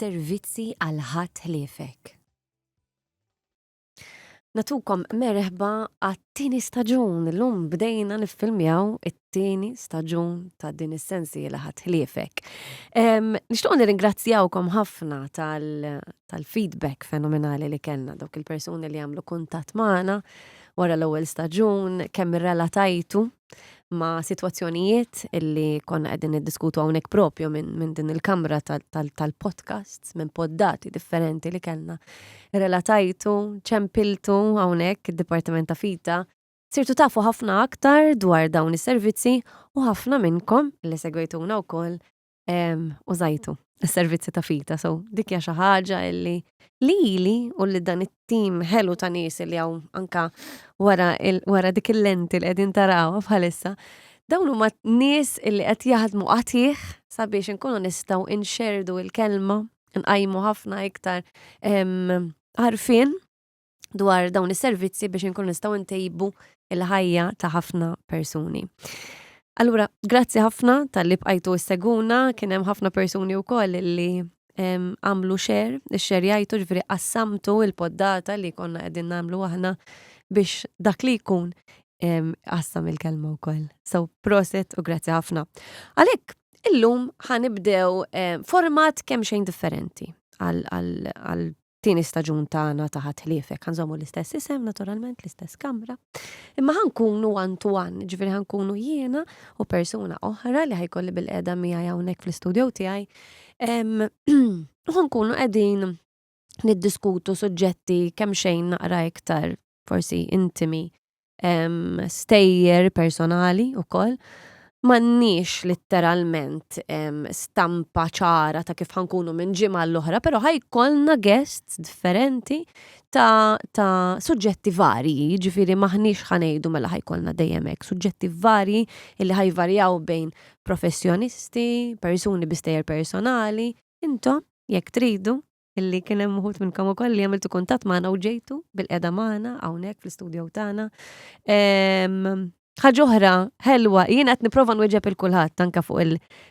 Is-servizzi għal ħadd ħliefek. Natukom merħba għat-tieni staġun. Illum bdejna niffilmjaw it-tieni staġun ta' din is-sensiela ħadd ħliefek. Nixtieq nirringrazzjawkom ħafna tal-feedback fenomenali li kellna dawk il-persuni li għamlu kuntatt magħna wara l-ewwel staġun, kemm irrelatajtu ma' sitwazzjonijiet illi konna qegħdin niddiskutu hawnhekk propju minn min din il-kamra tal-podcasts, minn poddati differenti li kellna. Relatajtu, ċempiltu hawnhekk id-Dipartiment ta' Fita. Sirtu tafu ħafna aktar dwar dawn is-servizzi u ħafna minnkom li segwejtuna wkoll użajtu s-servizzi ta' fita. So, dik hija xi ħaġa illi lili u li dan it-tim ħelu ta' nies li hawn anka wara, wara dik il-lenti li qegħdin taraw bħalissa. Dawn huma nies illi qed jaħdmu qatih sabiex inkunu nistgħu inxerdu il-kelma, nqajmu ħafna iktar għarfien dwar dawn is-servizzi biex inkunu nistgħu ntejbu il-ħajja ta' ħafna persuni. Allura, grazzi ħafna tal-li bqajtu seguna, kien hemm ħafna persuni wkoll li għamlu share, share jajtu ġifieri qassamtu il-poddata li konna qegħdin nagħmlu aħna biex dak li jkun qassam il-kelma wkoll. So, proset u grazzi ħafna. Għalhekk, illum ħanibdew format kemm xejn differenti għal tieni staġun tagħna ta' Ħadd Ħliefek. Ħa nżommu l-istess isem, naturalment, l-istess kamra. Imma ħa nkunu one to one, ġifieri ħa nkunu jiena u persuna oħra li ħa jkolli bilqiegħda miegħi hawnhekk fl-istudio tiegħi. U ħa nkunu qegħdin niddiskutu suġġetti kemm xejn naqra iktar forsi intimi stejjer personali wkoll. M'għandniex litteralment stampa ċara ta' kif ħa nkunu minn ġimgħa l-oħra, però ħa jkollna guests differenti ta', ta suġġetti varji, jiġifieri m'aħniex ħa ngħidu mela ħa jkollna dejjem hekk, suġġetti varji illi ħa jvarjaw bejn professjonisti, persuni bi stejjer personali, intom jekk tridu illi kien hemm uħud minnkom ukoll li għamiltu kuntatt magħna u ġejtu bilqiegħda magħna hawnhekk fl-istudio tagħna. Ħaġa oħra ħelwa, jien qed nipprova nwieġeb il kulħadd anke fuq il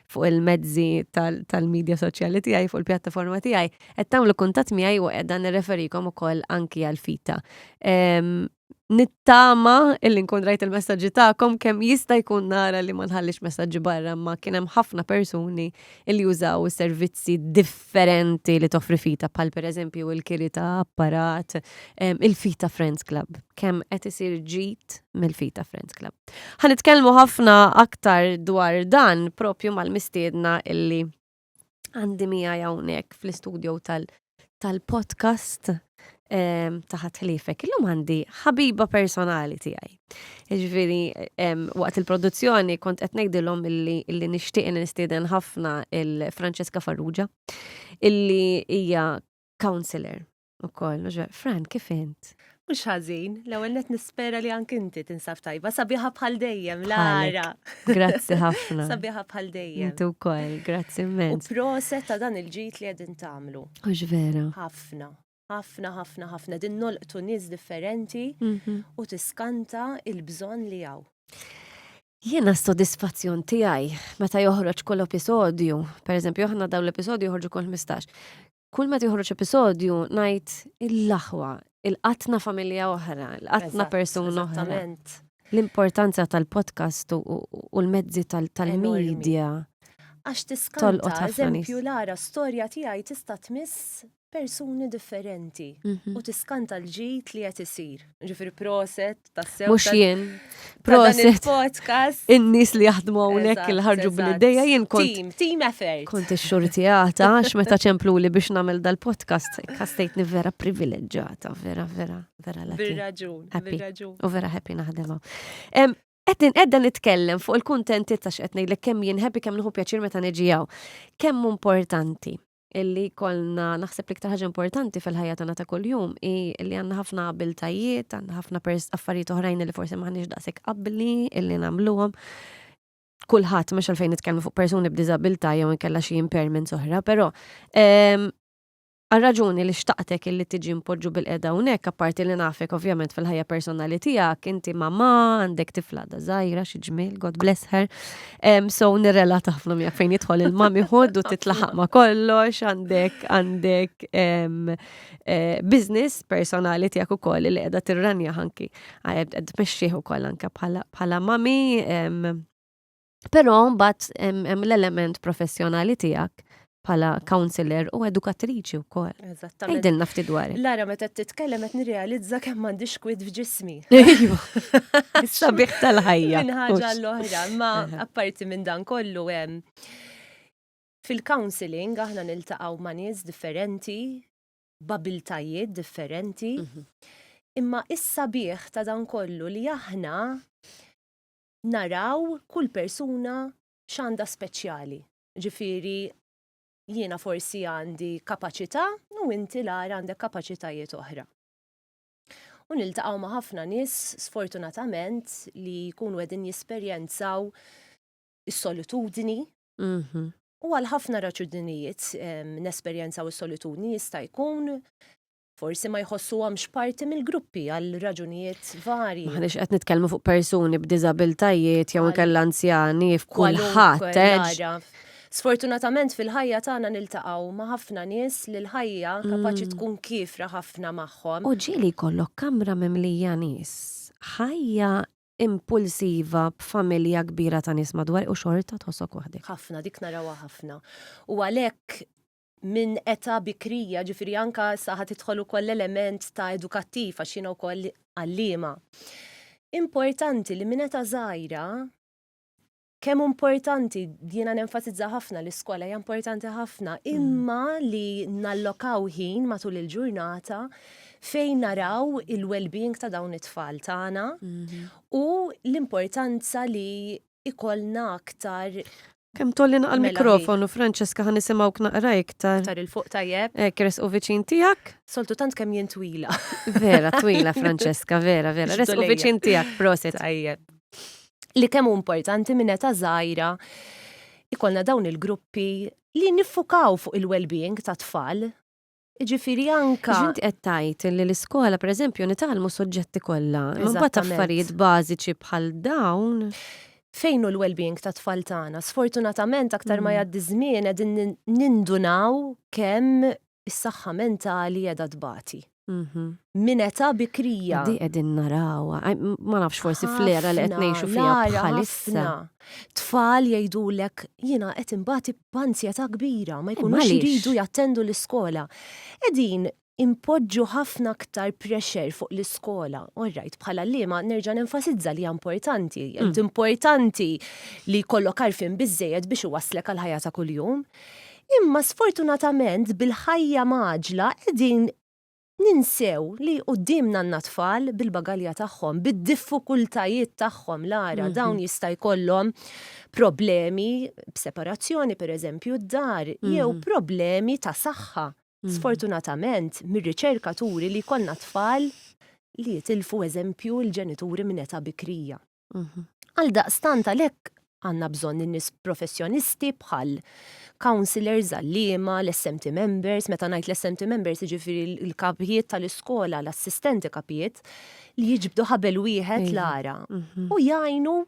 fuq il-mezzi tal-medja soċjali tiegħi fuq il-pjattaforma tiegħi, qed tagħmlu kuntatt miegħi u qiegħda nirreferikom ukoll anki għal fita. Nittama illi nkun rajt il-messaġġi tagħkom kemm jista' jkun nara li ma nħallix messaġġi barra ma kien hemm ħafna persuni illi jużaw servizzi differenti li toffri Fita bħal pereżempju il-kiri ta' apparat, il-Fita Friends Club. Kemm qed isir ġid mill-Fita Friends Club. Ħa nitkellmu ħafna aktar dwar dan propju mal-mistiedna illi għandi miegħi hawnhekk fl-istudio tal-podcast ta' Ħadd Ħliefek. Illum għandi ħabiba personali tiegħi. Jiġifieri waqt il-produzzjoni kont qed ngħidilhom illi illi nixtieq nistieden ħafna il-Francesca Farrugia illi hija counselor ukoll. Fran, kif int? Mhux ħażin, l-ewwel net nispera li anke inti tinsab tajba, sabiħa bħal dejjem, Lara. Grazzi ħafna. Sabiħa bħal dejjem. Inti wkoll, grazzi immens. U proset ta' dan il-ġid li qegħdin tagħmlu. Mhux vera. Ħafna, ħafna, ħafna, ħafna. Din nolqtu nies differenti u tiskanta il-bżonn li hawn. Jiena s-sodisfazzjon tiegħi meta joħroġ kull episodju, per eżempju aħna dawn l-episodju joħorġu kull 15. Kull meta joħroġ episodju ngħid il-aħwa, il-qatna familja oħra, il-qatna persuna oħra. L-importanza tal-podcast u l-mezzi tal-media. Għax tiskanta, eżempju, Lara, storja tiegħi tista' tmiss persuni differenti u tiskanta l-ġid li qed isir. Ġifieri proset tassew. Mhux jien. Proset. Podcast. In-nies li jaħdmu hawnhekk il ħarġu bl-idea jien kont. Team, team effort. Kont ixxurtjata għax meta ċempluli biex nagħmel dal-podcast ħassejtni vera privileġġata, vera vera vera lucky. Bir-raġun, bir-raġun. U vera happy naħdem hawn. Qed qiegħda nitkellem fuq il-kuntentizza x'qed ngħidlek kemm jien happy kemm nieħu pjaċir meta niġi hawn. Kemm importanti illi jkollna naħseb l-iktar ħaġa importanti fil-ħajja tagħna ta' kuljum hi li għandna ħafna abiltajiet, għandna ħafna affarijiet oħrajn li forsi m'aħniex daqshekk abbli illi nagħmluhom. Kulħadd mhux għalfejn nitkellmu fuq persuni b'diżabilità jew inkella xi impairments oħra, però ehm, Għar-raġuni li xtaqtek illi tiġi npoġġu bilqiegħda hawnhekk, apparti li nafek ovvjament fil-ħajja personali tiegħek, inti mamà, għandek tifla għadha żgħira, xi ġmiel, God bless her. So nirrelata ħafna miegħek fejn jidħol il-mommyhood u titlaħaq ma' kollox, għandek għandek eh, business personali tiegħek ukoll li qiegħda tirranja anki qed tmexxih ukoll anke bħala mami. Però mbagħad hemm l-element professjonali tiegħek bħala counselor u edukatriċi wkoll. Eżattament. Għidilna ftit dwar. Lara meta titkellem qed nirrealizza kemm m'għandix kwid f'ġismi. Ejwa. Is-sabiħ tal-ħajja. Minn ħaġa l-oħra, ma apparti minn dan kollu hemm fil-counseling aħna niltaqgħu ma' nies differenti, b'abiltajiet differenti. Imma is-sabiħ ta' dan kollu li aħna naraw kull persuna x'għandha speċjali. Ġifieri jiena forsi għandi kapaċità u inti Lara għandek kapaċitajiet oħra. U niltaqgħu ma' ħafna nies sfortunatament li jkunu qegħdin jesperjenzaw is-solitudni. U għal ħafna raġunijiet nesperjenzaw is-solitudni jista' jkun forsi ma jħossuhomx parti mill-gruppi għal raġunijiet varji. Maħniex qed nitkellmu fuq persuni b'diżabiltajiet jew inkella anzjani f'kulħadd. Eh? Sfortunatament fil-ħajja tagħna niltaqgħu ma' ħafna nies li l-ħajja kapaċi tkun kiefra ħafna magħhom. U ġieli jkollok kamra mimlija nies. Ħajja impulsiva b'familja kbira ta' nies madwar u xorta tħossok waħdek. Ħafna, dik narawha ħafna. U għalhekk minn età bikrija, ġifieri anka sa ħa tidħol ukoll l-element ta' edukattiv għax jiena wkoll għalliema. Importanti li minn età żgħira kemm importanti, jiena nenfasizza ħafna l-iskola hija importanti ħafna, imma li nallokaw ħin matul il-ġurnata fejn naraw il-well-being ta' dawn it-tfal tagħna u l-importanza li ikollna aktar Kemm tolli naqal Mela, mikrofonu, Francesca, ħa nisimgħuk naqra iktar. Aktar il-fuq tajjeb. Ek, resqu viċin tiegħek. Soltu tant kemm jien twila. Vera, twila, Francesca, vera, vera. Resqu X'dolejja. viċin tiegħek, prosit. Tajjeb. Li kemm hu importanti minn età żgħira ikollna dawn il-gruppi li niffukaw fuq il-well-being ta' tfal. Ġifieri anka. Ġinti qed tgħid li l-iskola pereżempju nitgħallmu soġġetti kollha, imma mbagħad affarijiet bażiċi bħal dawn. Fejn hu l-well-being ta' tfal tagħna? Sfortunatament aktar ma jgħaddi żmien qegħdin nindunaw kemm is-saħħa mentali qiegħda tbati. Minn età bikrija. Di qegħdin narawha, ma nafx forsi fl-era li qed ngħixu fiha bħalissa. Tfal jgħidulek jiena qed inbati b'anzjetà kbira, ma jkunux jridu jattendu l-iskola. Qegħdin impoġġu ħafna aktar pressure fuq l-iskola. All right, bħala għalliema nerġa' nenfasizza li hija importanti. Importanti li jkollok għarfien biżżejjed biex iwasslek għall-ħajja ta' kuljum. Imma sfortunatament bil-ħajja mgħaġġla qegħdin ninsew li quddiemna għandna tfal bil-bagalja tagħhom, bid-diffikultajiet tagħhom Lara, dawn jista' jkollhom problemi b'separazzjoni pereżempju d-dar jew problemi ta' saħħa. Sfortunatament mir-riċerka turi li jkollna tfal li jitilfu eżempju l-ġenituri minn età bikrija. Għaldaqstant għalhekk għandna bżonn in-nies professjonisti bħal counselors, għalliema, l-SMT members, meta ngħid l-SMT members jiġifieri l-kapijiet tal-iskola, l-assistenti kapijiet, li jiġbdu ħabel wieħed Lara u jgħinu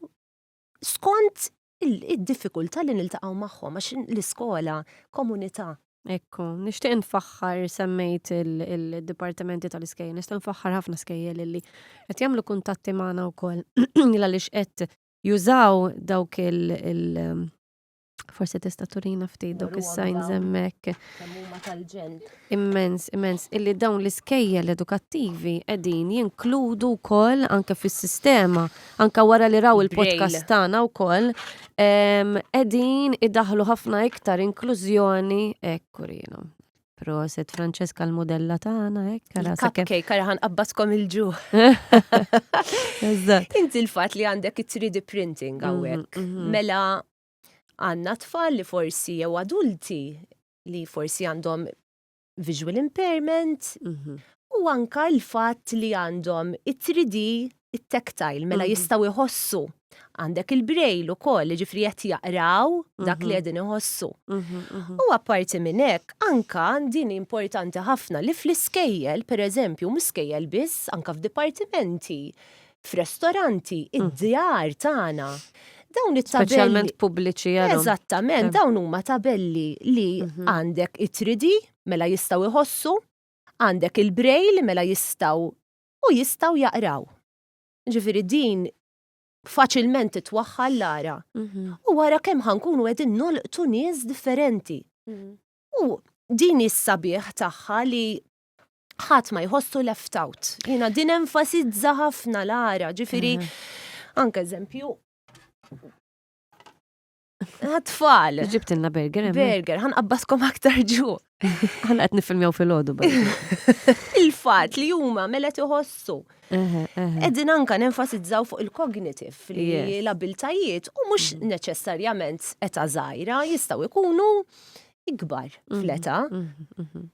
skont id-diffikultà li niltaqgħu magħhom għax l-iskola komunità. Ekku, nixtieq nfaħħar semmejt il-dipartimenti tal-iskejjel, nista' nfaħħar ħafna skejjel li qed jagħmlu kuntatti magħna wkoll għaliex qed jużaw dawk il- forsi tista' turina ftit dawk is-signs hemmhekk. Immens, immens, illi dawn l-iskejjel edukattivi qegħdin jinkludu wkoll anke fis-sistema, anke wara li raw il-podcast tagħna wkoll, qegħdin idaħlu ħafna iktar inklużjoni ekkurina. Proset Francesca l-modella tagħna hekk ara Cupcake ara ħanqabbadkom il-ġuħ. Eżatt. Inti l-fatt li għandek it-3D printing hawnhekk. Mela għandna tfal li forsi jew adulti li forsi għandhom visual impairment u anka l-fatt li għandhom it-3D. It-tactile, mela jistgħu jħossu. Għandek il-braille ukoll, jiġifieri qed jaqraw dak li qegħdin iħossu. U apparti minn hekk, anka din importanti ħafna li fl-iskejjel, pereżempju, mhux skejjel biss, anka f'dipartimenti, f'restoranti, id-djar tagħna. Dawn it-tabelli. Speċjalment pubbliċi jarhom. Eżattament, dawn huma tabelli li għandek it-3D, mela jistgħu jħossu, għandek il-braille, mela jistgħu u jistgħu jaqraw. Ġifieri din faċilment titwaħħal Lara. Mhm. U wara kemm ħankunu qegħdin nolqtu nies differenti. Mhm. U din is-sabiħ tagħha li ħadd ma jħossu left out. Jiena din enfasizza ħafna Lara, ġifieri mhm. anke eżempju Tfal. Ġibtilna burger. Burger, ħan qabbaskom aktar ġu. Ħan qed nifilmjaw fil-ħodu. Il-fat li huma mela iħossu. Qegħdin anka nenfasizzaw fuq il-cognitive li l-abiltajiet u mhux mm. neċessarjament età żgħira jistgħu jkunu ikbar mhm, fl-età. Mhm, mhm.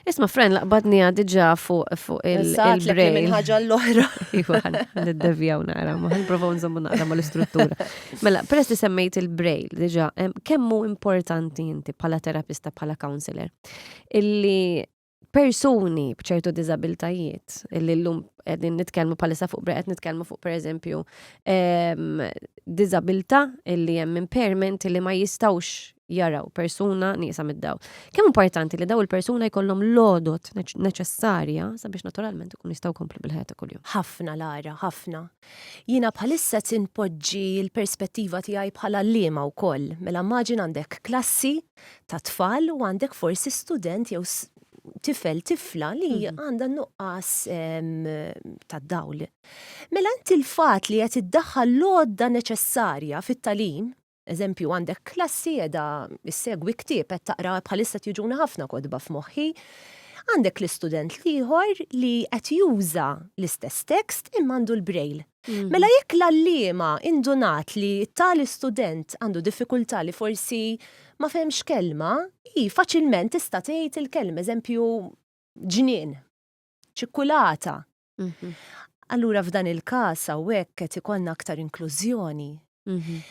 Isma' Fren laqbadni diġà fuq fuq il-braille. Minn ħaġa l-oħra. Iva, niddevjaw naqra, ma nprovaw nżommu naqra mal-istruttura. Mela, peress li semmejt il-braille diġà, kemm hu importanti inti bħala terapista, bħala counselor, illi persuni b'ċertu diżabiltajiet illi llum qegħdin nitkellmu bħalissa fuq qed nitkellmu fuq pereżempju diżabilità illi hemm impairment illi ma jistgħux jaraw persuna nieqsa mid-dawl. Kemm importanti li daw il-persuna jkollhom l-għodod neċessarja sabiex naturalment ikun jistgħu jkomplu bil-ħajja ta' kuljum. Ħafna Lara, ħafna. Jiena bħalissa qed inpoġġi l-perspettiva tiegħi bħala għalliema wkoll. Mela immaġina għandek klassi ta' tfal u għandek forsi student jew tifel tifla li mhm. għandha nuqqas ta' dawl. Mela inti l-fat li qed iddaħħal l-għodda neċessarja fit-talim, eżempju għandek klassi qiegħda issegwi ktieb qed taqra bħalissa jiġuna ħafna kotba f'moħħi, għandek l-istudent l-ieħor li qed juża l-istess tekst imma għandu l-braille. Mhm. Mela jekk l-għalliema indunat li tali student għandu diffikultà li forsi ma fehemx kelma, hi faċilment tista' tgħid il-kelma, eżempju ġnien, ċikkulata. Mhm. Allura f'dan il-każ hawnhekk qed ikollna aktar inklużjoni. Mhm.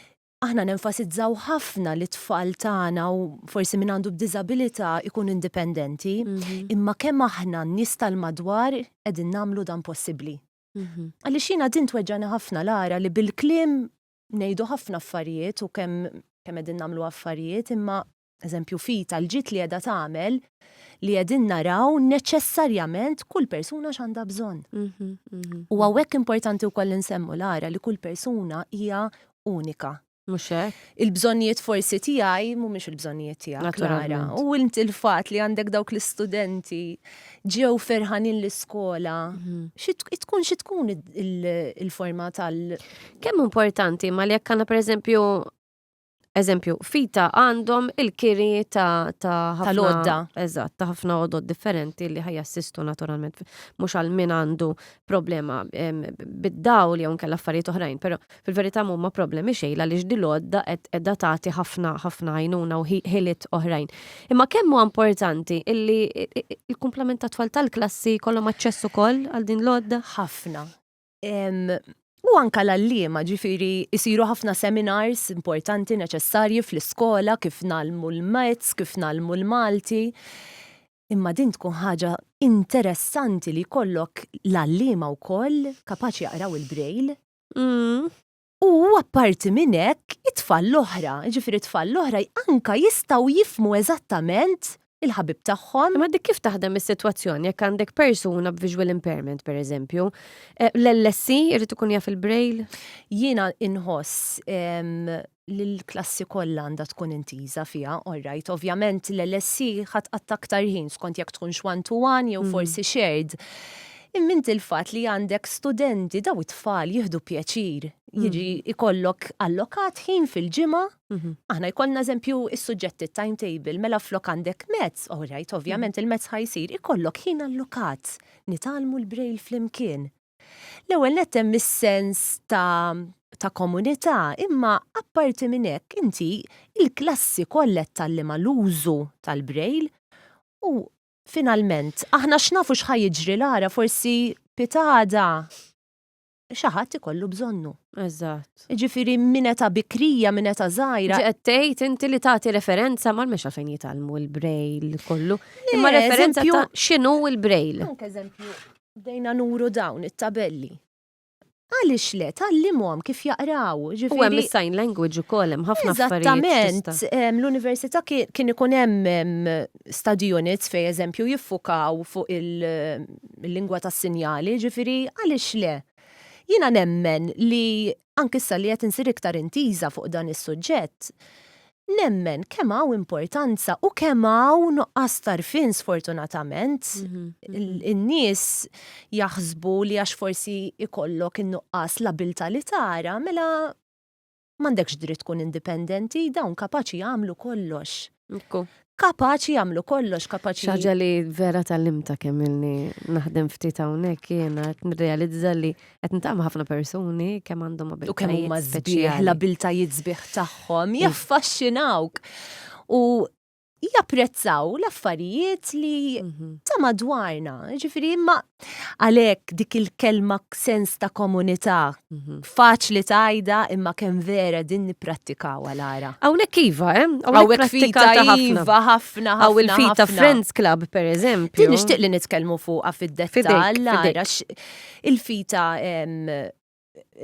Aħna nenfasizzaw ħafna li tfal tagħna u forsi min għandu b'diżabilità ikun indipendenti, imma kemm aħna n-nies tal-madwar qegħdin nagħmlu dan possibbli. Mhm. Għaliex jiena din tweġġani ħafna Lara li bil-kliem ngħidu ħafna affarijiet u kemm kemm qegħdin nagħmlu affarijiet imma eżempju fita l-ġid li qiegħda tagħmel li qegħdin naraw neċessarjament kull persuna x'għandha bżonn. Mhm, mhm. U hawnhekk importanti wkoll insemmu Lara li kull persuna hija unika. Mhux hekk? Il-bżonnijiet forsi tiegħi mhumiex il-bżonnijiet tiegħek, Lara. U int il-fatt li għandek dawk l-istudenti ġew ferħanin l-iskola, mhm. tkun xi tkun il-forma tal- Kemm importanti ma li jekk għandna pereżempju eżempju, fita għandhom il-kiri ta' ta' ħafna. Tal-għodda. Eżatt, ta' ħafna għodod differenti li ħajassistu naturalment, mhux għal min għandu problema bid-dawl jew nkella affarijiet oħrajn, però Fil-verità m'huma problemi xejn għaliex din l-għodda qed qiegħda tagħti ħafna ħafna għajnuna u ħiliet oħrajn. Imma kemm huwa importanti illi l-kumplament tat-tfal tal-klassi jkollhom aċċess ukoll għal din l-għodda? Ħafna. U anka l-għalliema, ġifieri isiru ħafna seminars importanti neċessarji fl-iskola kif ngħallmu l-maths, kif ngħallmu l-Malti. Imma din tkun ħaġa interessanti li jkollok l-għalliema wkoll kapaċi jaqraw il-braille Mm. U apparti minn hekk, it-tfal l-oħra, ġifieri t-tfal l-oħra anka jistgħu jifhmu eżattament il-ħabib tagħhom. Imma dik kif taħdem is-sitwazzjoni jekk għandek persuna b'visual impairment pereżempju, eh, l-LSC irid ikun jaf il-braille? Jiena inħoss li l-klassi kollha għandha tkun intiża fiha, all right, ovvjament l-LSC ħa tqatta' aktar ħin skont jekk tkunx one to one jew forsi shared. Imma inti l-fatt li għandek studenti daw it-tfal jieħdu pjaċir, jiġi ikollok allokat ħin fil-ġimgħa, aħna jkollna eżempju is-suġġetti timetable, mela flok għandek maths, all right, ovvjament il-maths ħa jsir, ikollok ħin allokat, nitgħallmu l-braille flimkien. L-ewwel nett hemm is-sens ta' ta' komunità, imma apparti minn hekk inti il-klassi kollha qed tgħallimha l-użu tal-braille u finalment aħna x'nafu x'ħa jiġri l-għara forsi pitada. xi ħadd ikollu bżonnu. Eżatt. Ġifieri minn età bikrija, minn età żgħira. Qed tgħid inti li tagħti referenza mal mhux għalfejn jitgħallmu l-braille kollu. Imma referenza ta' x'inhu l-braille. Anke eżempju, bdejna nuru dawn it-tabelli. Għaliex le, tgħallimhom kif jaqraw. U hemm is-sign language ukoll hemm ħafna affarijiet. Eżattament, l-università kien ikun hemm study units fejn eżempju jiffukaw fuq il-lingwa tas-sinjali, ġifieri għaliex le? Jiena nemmen li anke issa li qed insir iktar intiża fuq dan is-suġġett, nemmen kemm hawn importanza u kemm hawn nuqqas t'għarfien sfortunatament. In-nies jaħsbu li għax forsi ikollok in-nuqqas l-abiltà li tara, mela m'għandekx dritt tkun indipendenti, dawn kapaċi jagħmlu kollox. Ekku. Kapaċi jagħmlu kollox, kapaċi. Xi ħaġa li vera tgħallimtha kemm ilni naħdem ftit hawnhekk jiena qed nirrealizza li qed niltaqa' ma' ħafna persuni kemm għandhom U kemm huma abiltajiet sbieħ, speċjali. l-abiltajiet sbieħ tagħhom, jaffaxxinawk. U japprezzaw l-affarijiet li ta' madwarna. Ġifieri imma għalhekk dik il-kelma sens ta' komunità faċli tgħidha imma kemm vera din nipprattikawha Lara. Hawnhekk iva, eh? Hawnhekk fita prattikata ħafna. iva ħafna Hawn ħafna. il-Fita ħafna. Friends Club, per eżempju. Din nixtieq li nitkellmu fuqha fid-dettall, Fidejk, Lara, fidejk. x- il-Fita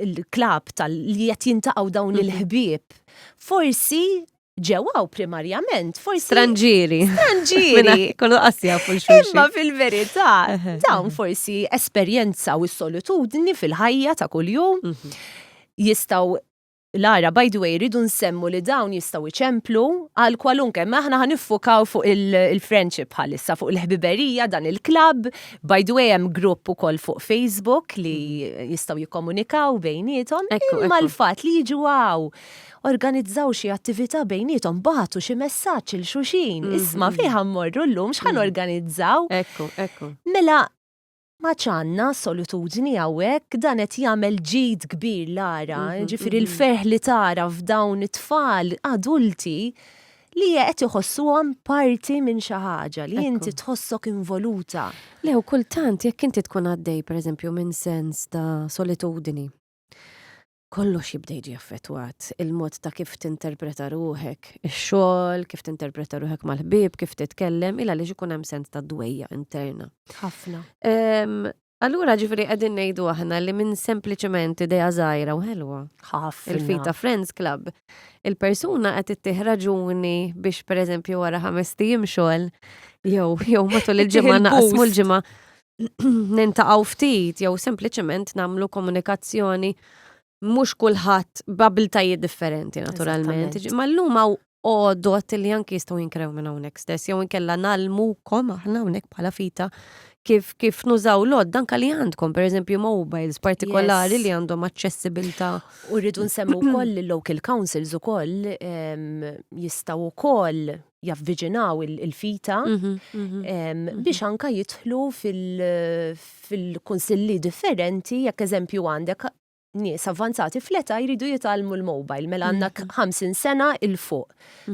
il-club tal li qed jiltaqgħu dawn il-ħbieb. Forsi ġew hawn primarjament, forsi Stranġieri. Stranġieri. Kunu qas jafu xulxin. Imma fil-verità, dawn forsi esperjenzaw is-solitudni fil-ħajja ta' kuljum. Jistgħu Lara, by the way, rridu nsemmu li dawn jistgħu iċemplu għal kwalunke, ma aħna ħa niffukaw fuq il-friendship bħalissa, fuq il-ħbiberija, dan il-club. By the way, hemm grupp ukoll fuq Facebook li jistgħu jikkomunikaw bejniethom. Imma l-fatt li jiġu hawn, organizzaw xi attività bejniethom, bagħtu xi messaġġ lil xulxin. Isma' fejn ħa mmorru llum, x'ħa norganizzaw? Ekku, ekku. Mela, ma ċanna solitudni hawnhekk, dan qed jagħmel ġid kbir Lara, ġifieri l-ferħ li tara f'dawn it-tfal adulti li qed iħossuhom parti minn xi ħaġa li inti tħossok involuta. Le, u kultant jekk inti tkun għaddej pereżempju minn sens ta' solitudni, kollox jibda jiġi affettwat, il-mod ta' kif tinterpreta ruħek, ix-xogħol, kif tinterpreta ruħek mal-ħbieb, kif titkellem, illa li ikun hemm sens ta' dwejja interna. Ħafna. Allura ġifieri qegħdin ngħidu aħna li minn sempliċement idea żgħira u ħelwa. Ħafna. Il-Fita Friends Club. Il-persuna qed ittih raġuni biex pereżempju wara 5 ijiem xogħol jew matul il-ġimgħa naqsmu l-ġimgħa niltaqgħu ftit jew sempliċement nagħmlu komunikazzjoni mhux kulħadd b'abiltajiet differenti naturalment. Ma llum hawn għodot li anki jistgħu jinkrew minn hawnhekk stess jew inkella ngħallmukom aħna hawnhekk bħala Fita kif nużaw l-għodda anka li għandkom, pereżempju mobiles partikolari li għandhom aċċessibilità. U rridu nsemmu wkoll il-local councils ukoll jistgħu wkoll javviġinaw il-Fita biex anka jidħlu fil-kunsilli differenti jekk eżempju għandek nies avvanzati fl-età jridu jitgħallmu l-mobile, mela għandek 50 sena 'il fuq.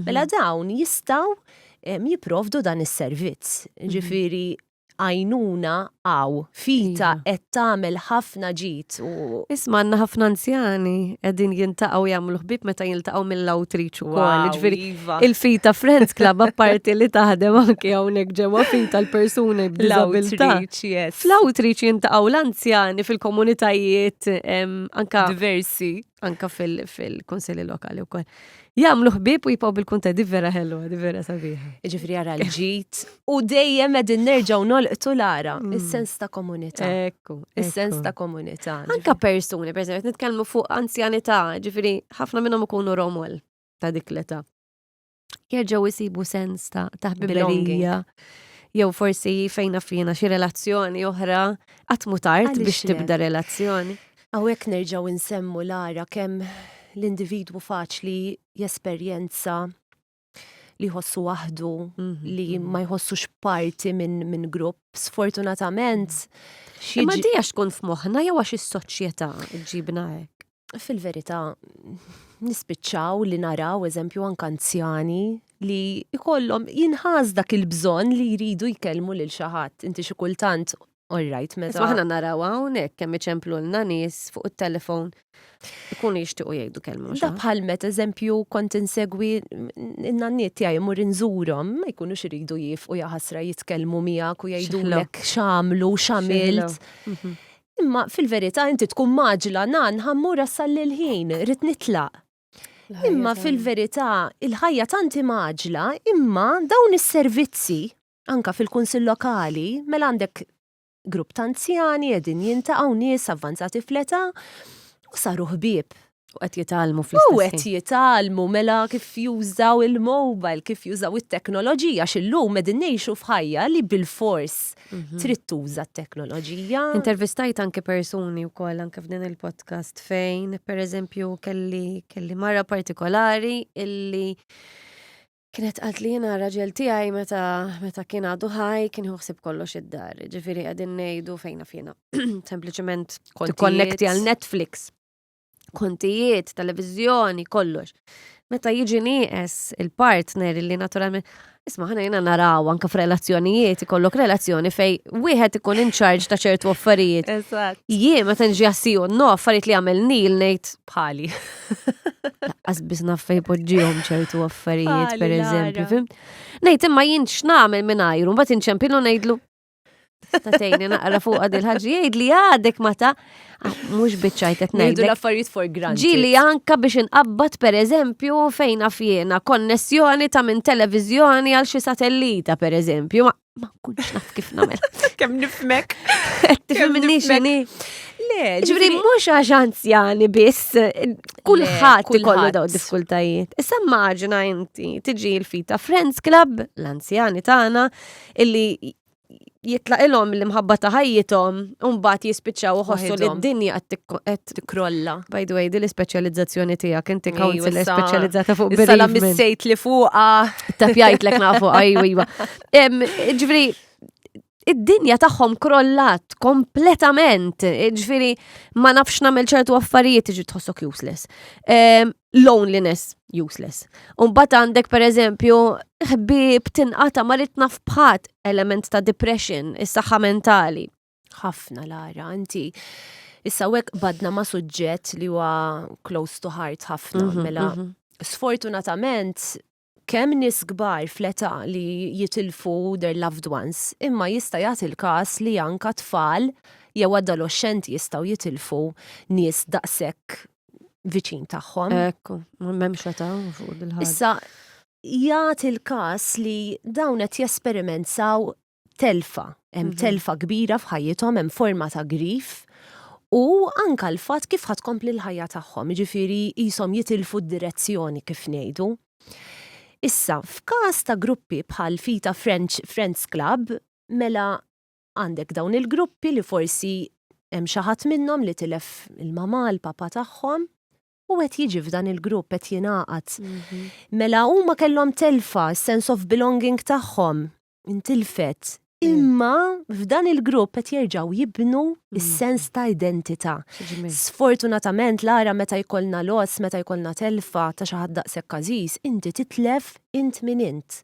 Mela dawn jistgħu jipprovdu dan is-servizz. Ġifieri għajnuna hawn, Fita qed tagħmel ħafna ġid u Isma' għandna ħafna anzjani qegħdin jiltaqgħu jagħmlu ħbieb meta jiltaqgħu mill-outreach ukoll. Ġifieri il-Fita Friends Club apparti li taħdem anke hawnhekk ġewwa Fita l-persuni b'diżabilità. L-outreach, yes. Fl-outreach jiltaqgħu l-anzjani fil-komunitajiet anka diversi. Anka fil-kunsilli lokali wkoll. Jagħmlu ħbieb u jibqgħu bil-kuntatt, di vera ħelwa, di vera sabiħa. Ġifieri ara l-ġid u dejjem qegħdin nerġgħu nolqtu Lara, is-sens ta' komunità. Is-sens ta' komunità. Anka persuni, per eżempju, nitkellmu fuq anzjanità, ġifieri ħafna minnhom ikunu romol ta' dik l-età. Jerġgħu jsibu sens ta' ħbiberija. Jew forsi fejna fina xi relazzjoni oħra, qatt mhu tard biex tibda relazzjoni. Hawnhekk nerġgħu nsemmu Lara kemm l-individwu faċli jesperjenza li jħossu waħdu, li ma jħossux parti minn grupp. Sfortunatament. Imma di għax tkun f'moħħna jew għax is-soċjetà ġibna hekk? Fil-verità, nispiċċaw li naraw eżempju anke anzjani li jkollhom jinħass dak il-bżonn li jridu jkellmu lil xi ħadd. Inti xi kultant All right, meta. Isma' aħna naraw hawnhekk kemm iċemplulna nies fuq it-telefon ikunu jixtiequ jgħidu kelma. Da bħal meta eżempju kont insegwi n-nanniet tiegħi imur inżurhom, ma jkunux iridu jifqu jaħasra jitkellmu miegħek u jgħidulek x'għamlu, x'għamilt. Mhm. Imma fil-verità inti tkun maġla nan ħammur għassalli l-ħin, rrid nitlaq. Imma fil-verità il-ħajja tant imgħaġla, imma dawn is-servizzi anka fil-kunsill lokali, mela għandek grupp ta' anzjani qegħdin jintaqgħu nies avvanzati fl-età u saru ħbieb. U qed jitgħallmu fl-istess. U qed jitgħallmu mela kif jużaw il-mobile, kif jużaw it-teknoloġija, x'illum qegħdin ngħixu f'ħajja li bilfors mhm. trid tuża t-teknoloġija. Intervistajt anke persuni wkoll anke f'din il-podcast fejn, pereżempju, kelli kelli mara partikolari illi Kienet qalt li jiena raġel tiegħi meta meta kien għadu ħaj kien ħsieb kollox id-dar. Ġifieri qegħdin ngħidu fejn naf jiena. Sempliċement tikkonnekti għal Netflix. Kontijiet, televiżjoni, kollox. Meta jiġi nieqes il-partner li naturalment Isma' ħana jiena naraw anke f'relazzjonijiet ikollok relazzjoni fej wieħed ikun in charge ta' ċertu affarijiet. Eżatt. Jien meta nġi għassiju no affarijiet li għamel Neil ngħid bħali. Laqqas biss naf fejn poġġihom ċertu affarijiet, Bħali, per eżempju, Lara. fimt? Ngħid imma jien x'nagħmel mingħajru, mbagħad inċempilu ngħidlu Tatejni naqra fuq għad il-ħaġa jgħid li għadek ma ta' Ah, mhux biċċajt qed Ngħidu ngħidlek. l-affarijiet for granted. Ġili anka biex inqabbad per eżempju fejn naf jiena konnessjoni ta' minn televiżjoni għal xi satellita per eżempju, ma ma nkunx naf kif nagħmel. Kemm nifmek. Tifhimni x'inhi? Le, Ġifieri mhux għax anzjani biss, kulħadd ikollu kulħadd. daw diffikultajiet. Issa immaġina inti tiġi l-Fita Friends Club, l-anzjani tagħna, illi jitlaqilhom l-imħabba ta' ħajjithom u mbagħad jispiċċaw iħossu li Waħedhom. d-dinja qed tikko- qed Tikrolla. By the way, din l-ispeċjalizzazzjoni tiegħek inti Ejwa, counselor issa- speċjalizzata fuq Issa la bereavement. missejt li fuqa. Tapjajtlek nafu, ajwa, iva. Ġifieri, id-dinja tagħhom krollat kompletament. Ġifieri, ma nafx nagħmel ċertu affarijiet, ġi tħossok useless. Loneliness, useless. Umbagħad għandek per eżempju, ħbieb tinqata ma rrid naf bħat, element ta' depression, is-saħħa mentali. Ħafna Lara, inti. Issa hekk badna ma' suġġett li huwa close to heart ħafna, mela sfortunatament kemm nies kbar fl-età li jitilfu their loved ones, imma jista' jagħti l-każ li anka tfal jew adolescenti jistgħu jitilfu nies daqshekk viċin tagħhom. Ekku, m'hemmx età fuq dil-ħaġa. Issa jagħti l-każ li dawn qed jesperimentaw telfa, hemm telfa kbira f'ħajjithom, hemm forma ta' grief u anka l-fatt kif ħa tkompli l-ħajja tagħhom, jiġifieri qishom jitilfu d-direzzjoni kif ngħidu. Issa, f'każ ta' gruppi bħal Fita French Friends Club, mela għandek dawn il-gruppi li forsi hemm xi ħadd minnhom li tilef il-mamà, il-papa tagħhom, u qed jiġi f'dan il-grupp qed jingħaqad. Mela huma kellhom telfa, sense of belonging tagħhom intilfet. Imma f'dan il-grupp qed jerġgħu jibnu is-sens ta' identità. Sfortunatament Lara meta jkollna loss, meta jkollna telfa ta' xi ħadd daqshekk għażiż, inti titlef int min int.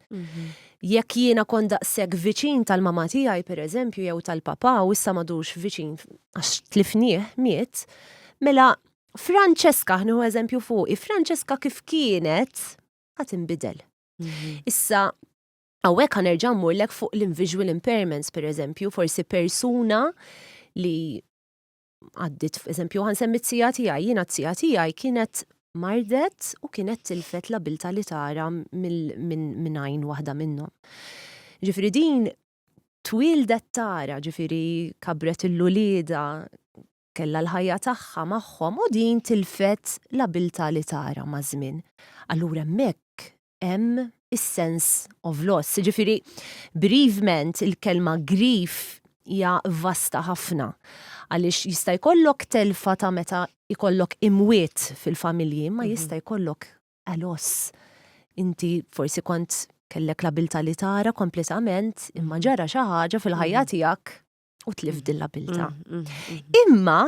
Jekk jiena kont daqshekk viċin tal-mama tiegħi pereżempju jew tal-papà u issa m'għadux viċin għax tlifnieh miet, mela Francesca, ħa nieħu eżempju fuqi, Francesca kif kienet ħa tinbidel. Issa, hawnhekk ħa nerġa' mmurlek fuq l-visual impairments, per eżempju, forsi persuna li għaddit, eżempju, ħa nsemmi z-zija tiegħi, jiena z-zija tiegħi kienet mardet u kienet tilfet l-abilità li tara minn għajn waħda minnhom. Ġifieri din twildet tara, ġifieri kabret l-ulieda, kella l-ħajja tagħha magħhom u din tilfet l-abilità li tara maż-żmien. Allura hemmhekk hemm is-sense of loss. Ġifieri bereavement, il-kelma grief hija vasta ħafna. Għaliex jista' jkollok telfa ta' meta jkollok imwiet fil-familji, ma jista' jkollok a loss. Inti forsi kont kellek l-abilità li tara kompletament, imma ġara xi ħaġa fil-ħajja tiegħek u tlift din l-abilità. Imma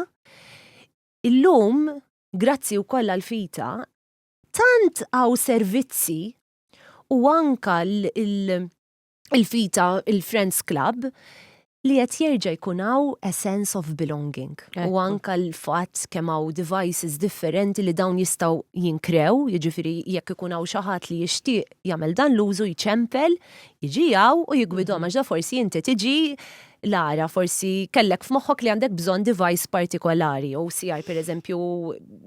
illum, grazzi wkoll għal-Fita, tant hawn servizzi u anka il-Fita, il-Friends Club, Li qed jerġa' jkun hawn a sense of belonging. U anka l-fatt kemm hawn devices differenti li dawn jistgħu jinkrew, jiġifieri jekk ikun hawn xi ħadd li jixtieq jagħmel dan l-użu jċempel, jiġi hawn u jiggwidhom għax da forsi inti tiġi Lara, forsi kellek f'moħħok li għandek bżonn device partikolari, OCR pereżempju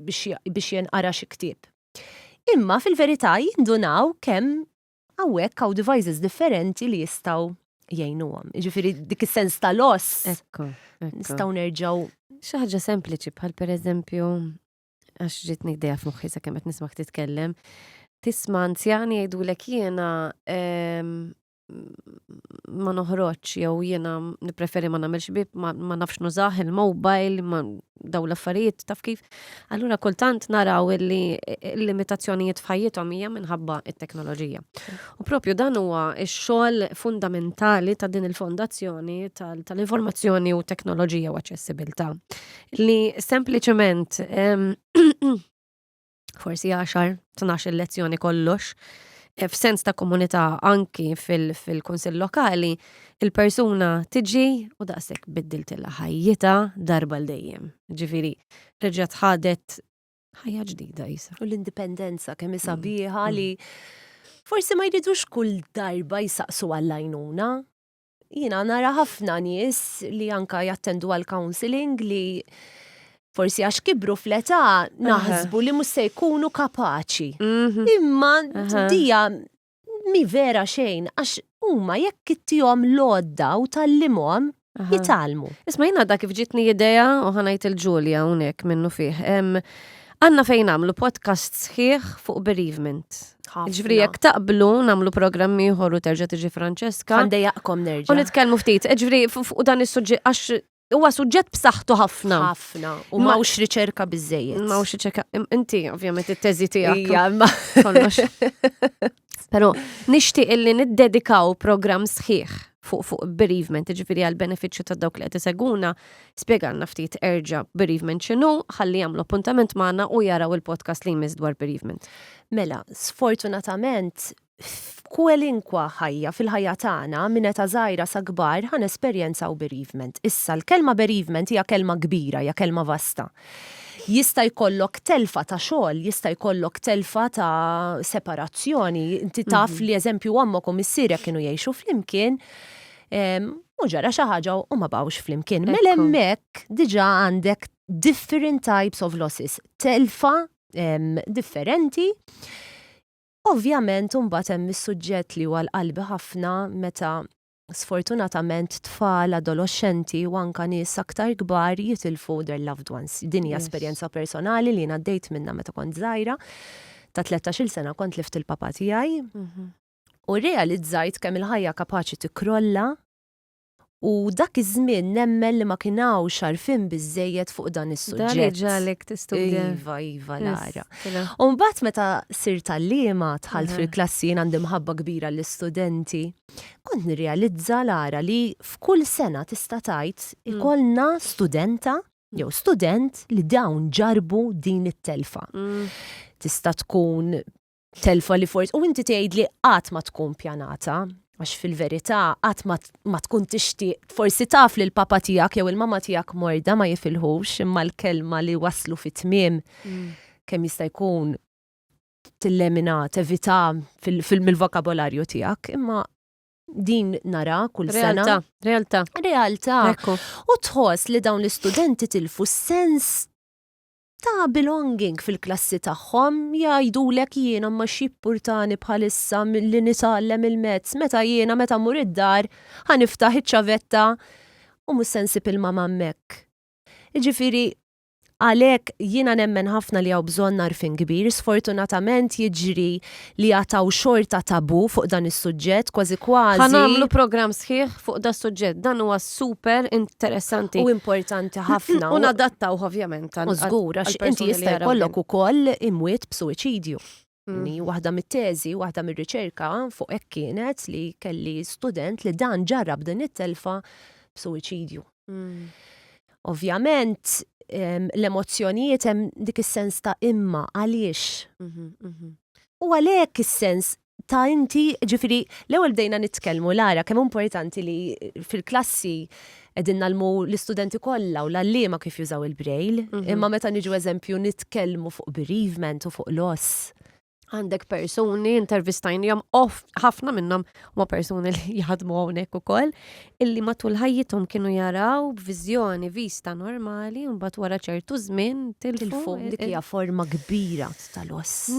biex jinqara xi ktieb. Imma fil-verità jindunaw kemm hawnhekk hawn devices differenti li jistgħu jgħinuhom. Jiġifieri dik is-sens ta' loss. Ekku. Nistgħu nerġgħu. Xi ħaġa sempliċi bħal pereżempju għax ġietni idea f'moħħi sakemm qed nismak titkellem, tisma' anzjani jgħidulek jiena ma noħroġ jew jiena nippreferi ma nagħmilx bib, ma nafx nużah il-mobile, ma daw l-affarijiet taf kif. Allura kultant naraw illi l-limitazzjonijiet f'ħajjithom hija minħabba it-teknoloġija. U propju dan huwa x-xogħol fundamentali ta' din il-fondazzjoni tal-informazzjoni u teknoloġija u aċċessibilità. Li sempliċement forsi 10, 12 lezzjoni kollox, eh, f'sens ta' komunità anki fil-kunsill lokali, il-persuna tiġi u daqshekk biddiltilha ħajjitha darba l dejjem. Ġifieri, reġgħet ħadet ħajja ġdida jisa. U l-indipendenza kemm hi sabiħa li forsi ma jridux kull darba jsaqsu għall-għajnuna. Jiena nara ħafna nies li anka jattendu għal counseling li forsi għax kibru fl-età naħsbu li mhux se jkunu kapaċi. Mhm. Imma dija mi vera xejn għax huma jekk ittihom l-għodda u tallimhom jitgħallmu. Isma' jiena da kif ġitni idea u ħanajt il-Ġulja hawnhekk minnu fih. Għanna fejn nagħmlu podcast sħiħ fuq bereavement. Ġifieri jekk taqblu nagħmlu programm ieħor u terġa' tiġi Franċeska. Għandejjaqkom nerġa'. U nitkellmu ftit, ġifieri fuq dan is-suġġett għax huwa suġġett b'saħħtu ħafna. Ħafna. U m'hawnx riċerka biżejjed. M'hawnx riċerka. Inti ovvjament it-teżi tiegħek. Ija, ma kollox. Però nixtieq illi niddedikaw programm sħiħ fuq fuq bereavement, ġifieri għal benefiċċju ta' dawk li qed iseguna, spjegalna ftit erġa' bereavement x'inhu, ħalli jagħmlu appuntament magħna u jaraw il-podcast li jmiss dwar bereavement. Mela, sfortunatament f'kwelinkwa ħajja fil-ħajja tagħna minn età żgħira sa kbar ħa nesperjenzaw bereavement. Issa l-kelma bereavement hija kelma kbira, hija kelma vasta. Jista' jkollok telfa ta' xogħol, jista' jkollok telfa ta' separazzjoni, inti taf mhm. li eżempju ommok u missierek kienu jgħixu flimkien, u ġara xi ħaġa u ma bawx flimkien. Mela hemmhekk diġà għandek different types of losses, telfa differenti. Ovvjament imbagħad hemm is-suġġett li huwa l-qalbi ħafna meta sfortunatament tfal, adoloxxenti u anka nies aktar kbar jitilfu their loved ones. Din hija esperjenza personali li jien għaddejt minnha meta kont żgħira. Ta' 13-il sena kont lift il-papa tiegħi. Mhm. U rrealizzajt kemm il-ħajja kapaċi tikkrolla u dak iż-żmien nemmen li ma kien hawnx għarfien biżżejjed fuq dan is-suġġett. Dan ġalek tistudja. Iva, iva, Lara. U mbagħad meta sirt għalliema dħalt fil-klassi jien għandi mħabba kbira l-istudenti. Kont nirrealizza Lara li f'kull sena tista' tgħid mm. ikollna studenta jew student li dawn ġarbu din it-telfa. Mm. Tista' tkun telfa li forsi u inti tgħid li qatt ma tkun pjanata għax fil-verità qatt ma tkun tixtieq forsi taf li l-papa tiegħek jew il-mama tiegħek morda ma jifilħux imma l-kelma li waslu fit-tmiem mm. kemm jista' jkun tillemina, tevita fil-vokabolarju tiegħek, imma din nara kull sena. Realtà, realtà. Realtà. U tħoss li dawn l-istudenti tilfu sens ta' belonging fil-klassi tagħhom jgħidulek jiena ma x'jippurtani bħalissa li nitgħallem il-mezz meta jiena meta mmur id-dar ħa niftaħ iċ-ċavetta u mhux se nsib il-mama hemmhekk. Jiġifieri Għalhekk jiena nemmen ħafna li hawn bżonn għarfien kbir. Sfortunatament jiġri li għad hawn xorta tabù fuq dan is-suġġett, kważi kważi. Ħa nagħmlu programm sħiħ fuq das-suġġett. Dan huwa super interessanti. U importanti ħafna. U nadattawh ovvjament għal. U żgur għax inti jista' jkollok ukoll imwiet b'suwiċidju. Mm. Waħda mit-teżi, waħda mir-riċerka fuq hekk kienet li kelli student li dan ġarrab din it-telfa b'suwiċidju. Mm. Ovvjament, l-emozzjonijiet hemm dik is-sens ta' imma għaliex. Mhm, mhm. U għalhekk is-sens ta' inti, ġifiri, l-ewwel bdejna nitkellmu Lara kemm importanti li fil-klassi qegħdin nagħllmu l-istudenti kollha u l-għalliema kif jużaw il-braille, imma meta niġu eżempju nitkellmu fuq bereavement u fuq loss. Għandek persuni intervistajnihom off ħafna minnhom huma persuni li jaħdmu hawnhekk ukoll illi matul ħajjithom kienu jaraw b'viżjoni vista normali u mbagħad wara ċertu żmien tilfu. Dik hija forma kbira tal-oss.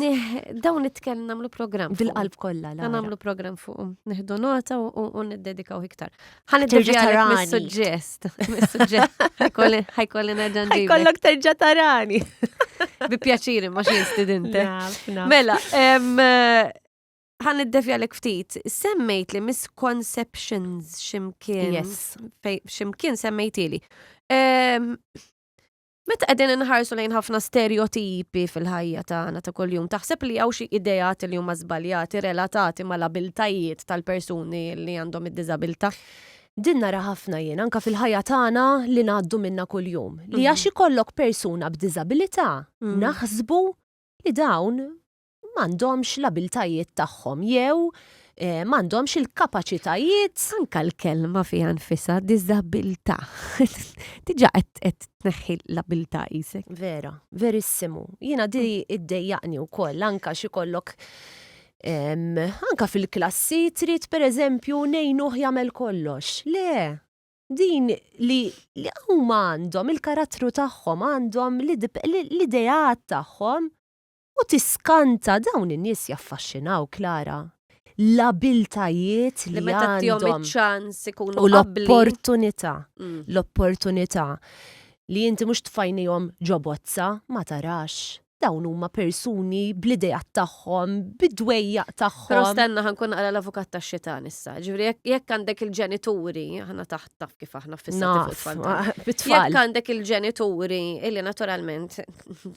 Dawn nitkellem nagħmlu programm. Bil-qalb kollha. Nagħmlu programm fuqhom. Nieħdu nota u niddedikaw iktar. Ħa niddevjalek mis-suġġest. Mis-suġġest. Ħajkolli nerġa' nġibek. Ħajkollok terġa' tarani. Bi pjaċiri ma xi studente. Mela, ħa niddevjalek ftit. Semmejt li misconceptions ximkien. Yes. Ximkien semmejtili. Meta qegħdin inħarsu lejn ħafna stereotipi fil-ħajja tagħna ta' kuljum, taħseb li hawn xi ideat li huma żbaljati relatati mal-abiltajiet tal-persuni li għandhom id-diżabilità? Din nara ħafna jien anka fil-ħajja tagħna li ngħaddu minnha kuljum. Li għax ikollok persuna b'diżabilità naħsbu li dawn m'għandhomx l-abiltajiet tagħhom jew eh, m'għandhomx il-kapaċitajiet. Anka l-kelma fiha nfisha diżabilità. Diġà qed tneħħi l-abilità qisek. Vera, verissimu. Jiena di iddejjaqni wkoll anka xi kollok anka fil-klassi trid pereżempju ngħinuh jagħmel kollox. Le, din li li huma għandhom il-karattru tagħhom, għandhom l-ideat tagħhom U tiskanta dawn in-nies jaffaxxinawk Lara. L-abiltajiet li meta tihom għandhom iċ-ċans ikunu u abbli. l-opportunità, Mm. l-opportunità li inti mhux tfajnihom ġo bozza, ma tarax. Dawn huma persuni bl-ideat tagħhom, bid-dwejjaq Però tagħhom. stenna ħa nkun naqra l-avukat tax-xitan issa. Ġifieri jekk jekk għandek il-ġenituri, aħna taħt taf kif aħna fissati fuq Naf, it-tfal tagħna. bit-tfal. Jekk għandek il-ġenituri illi naturalment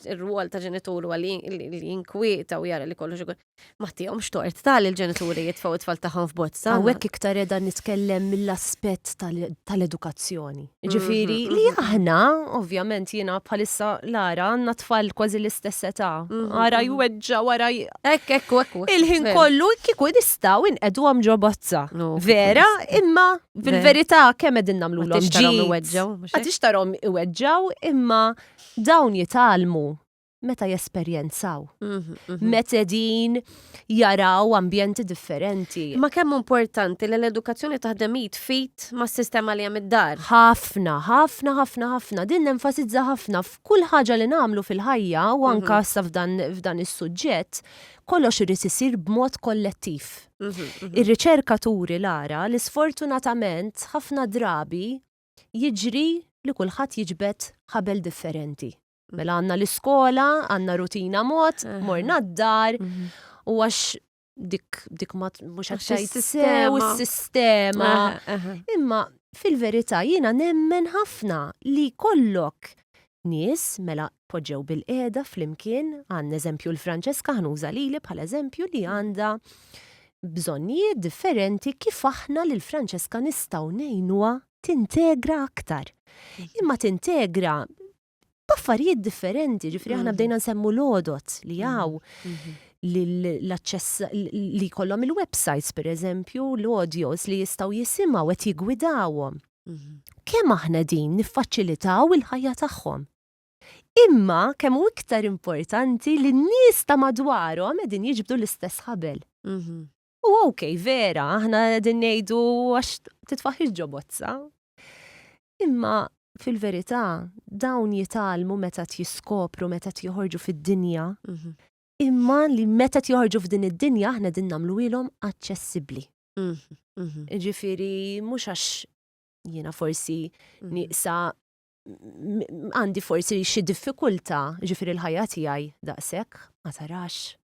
ir-rwol ta' ġenitur huwa li li jinkwieta u jara li kollox ikun ma tihomx tort tal il-ġenituri jitfgħu it-tfal tagħhom f'bozza. Hawnhekk iktar qiegħda nitkellem mill-aspett tal-edukazzjoni. Ġifieri li aħna, ovvjament jiena bħalissa Lara għandna tfal kważi l-istess età. Ara jweġġa' wara Hekk hekk u hekk. Il-ħin kollu kieku nistgħu inqegħduhom ġo bozza. Vera, imma fil-verità kemm qegħdin nagħmlulhom ġid. Ma tix tarhom iweġġgħu, imma dawn jitgħallmu meta jesperjenzaw. Mhm, mhm. Meta din jaraw ambjenti differenti. Ma kemm importanti li l-edukazzjoni taħdem id fit mas-sistema li hemm id-dar. Ħafna, ħafna, ħafna, ħafna. Din nenfasizza ħafna f'kull ħaġa li nagħmlu fil-ħajja u anka mhm. issa f'dan, f'dan is-suġġett, kollox irid isir b'mod kollettiv. Ir-riċerka turi Lara li sfortunatament ħafna drabi jiġri li kulħadd jiġbed ħabel differenti. Mela għandna l-iskola, għandna rutina mod, morna d-dar, mhm. u għax dik dik ma mhux qed tgħid sew is-sistema. Imma fil-verità jiena nemmen ħafna li kollok nies mela poġġew bil-qiegħda flimkien għandna eżempju l-Franċeska ħnuża lili bħala eżempju li għandha bżonnijiet differenti kif aħna lil Franċeska nistgħu ngħinuha tintegra aktar. Imma tintegra b'affarijiet differenti, ġifieri aħna mhm. bdejna nsemmu l-għodot li mhm. hawn mhm. l-aċċess li jkollhom il-websites per eżempju, l-audios li jistgħu jisimgħu qed jigwidawhom. Kemm aħna din niffaċilitaw il-ħajja tagħhom. Imma kemm hu iktar importanti li n-nies ta' madwarhom qegħdin jiġbdu l-istess ħabel. U ok, vera, aħna qegħdin ngħidu għax titfaħħix ġo bozza. Imma fil-verità dawn jitgħallmu meta jiskopru, meta joħorġu fid-dinja. Mhm. Imma li meta joħorġu f'din id-dinja aħna din nagħmluhielhom aċċessibbli. Mhm, mhm. Ġifieri mhux għax jiena forsi nieqsa għandi forsi xi diffikultà, ġifieri l-ħajja tiegħi daqshekk, ma tarax.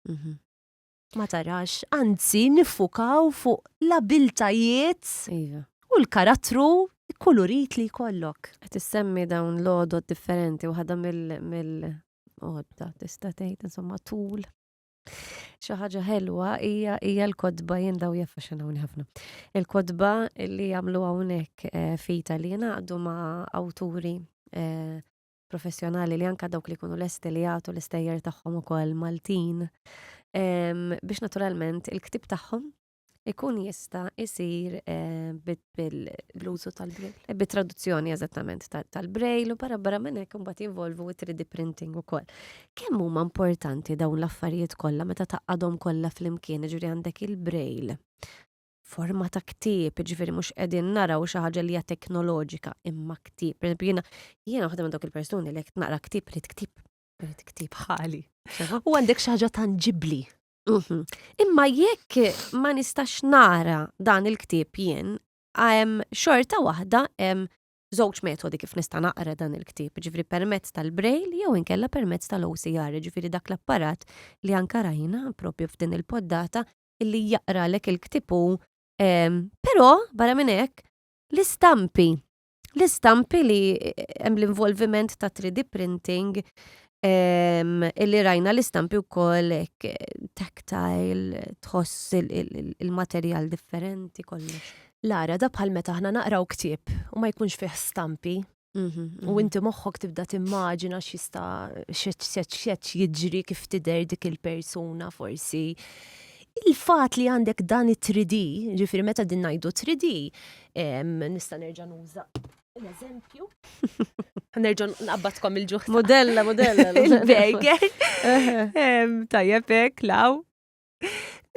Ma tarax, anzi niffukaw fuq l-abiltajiet iva. u l-karattru kulurit li jkollok. Qed issemmi dawn l-għodod differenti u ħadha mill-għodda tista' tgħid insomma tul. Xi ħaġa ħelwa hija hija l-kotba jien daw jaffaxxinawni ħafna. Il-kotba li jagħmlu hawnhekk eh, fita li jingħaqdu ma' awturi eh, professjonali li anka dawk li jkunu lesti li jagħtu l-istejjer tagħhom ukoll Maltin. Biex naturalment il-ktieb tagħhom ikun jista' isir eh, bil-użu tal-braille. Eh, bit-traduzzjoni eżattament tal-braille u barra barra minn hekk imbagħad jinvolvu 3D printing ukoll. Kemm huma importanti dawn l-affarijiet kollha meta taqgħadhom kollha flimkien, ġifieri għandek il-braille forma ta' ktieb, ġifieri mhux qegħdin naraw xi ħaġa li hija teknoloġika imma ktieb. Per jiena jiena waħda minn dawk il-persuni li jekk naqra ktieb rid ktieb, rid ktieb ħali. U għandek xi ħaġa tanġibbli. Mhm. Imma jekk ma nistax nara dan il-ktieb jien, xorta waħda hemm żewġ metodi kif nista' naqra dan il-ktieb, ġifieri permezz tal-braille jew inkella permezz tal-OCR, ġifieri dak l-apparat li anka rajna propju f'din il-poddata illi jaqralek il-ktieb hu. Però barra minn hekk l-istampi l-istampi li hemm l-involviment ta' 3D printing illi rajna l-istampi wkoll hekk tactile, tħoss il-materjal differenti kollox. Lara, da bħal meta aħna naqraw ktieb u ma jkunx fih stampi. U inti moħħok tibda timmaġina x'jista' x'qed jiġri kif tidher dik il-persuna forsi. Il-fatt li għandek dan it-3D, ġifieri meta din ngħidu 3D, nista' nerġa' nuża l-eżempju. Nerġa' nqabbadkom il-ġuħ. Modella, modella. Il-burger. Tajjeb hekk, law.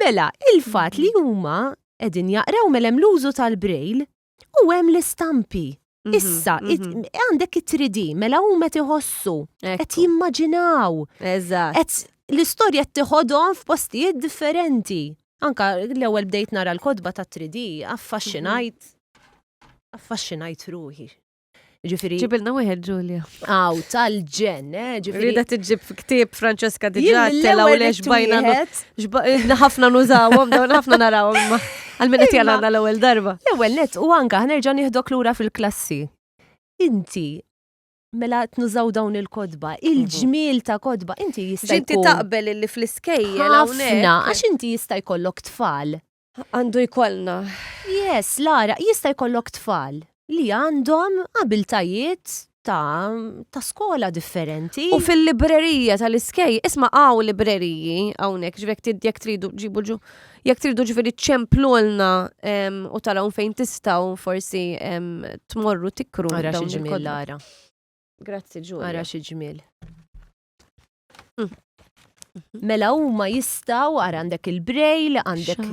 Mela, il-fatt li huma qegħdin jaqraw mela hemm l-użu tal-braille u hemm l-istampi. Issa, għandek it-3D, mela huma qed iħossu, qed jimmaġinaw. Eżatt. Qed l-istorja qed tiħodhom f'postijiet differenti. Anka l-ewwel bdejt nara l-kotba ta' 3D, affaxxinajt, affaxxinajt ruħi. Ġifieri. Ġibilna wieħed Ġulja. Aw, tal-ġen, eh, ġifieri. Rida tiġib ktieb Francesca diġà tela u lex bajna. Ħafna nużawhom, dawn ħafna narawhom. Għal-min qed jalgħana l-ewwel darba. L-ewwel net u anka ħnerġa' nieħdok lura fil-klassi. Inti mela tnużaw dawn il-kotba, il-ġmiel ta' kotba, inti jista' Inti taqbel illi fl-iskejjel hawnhekk. Għax inti jista' jkollok tfal. Għandu jkollna. Yes, Lara, jista' jkollok tfal li għandhom abiltajiet ta', ta skola differenti. U fil-librerija tal-iskej, isma' hawn libreriji hawnhekk, ġifieri jekk tridu ġibu ġu, jekk tridu ġifieri ċemplulna u taraw fejn tistgħu forsi tmorru tikru. Ara xi ġmiel Lara. Grazzi Ġulja. Ara xi ġmiel. Mela huma jistgħu ara għandek il-braille, għandek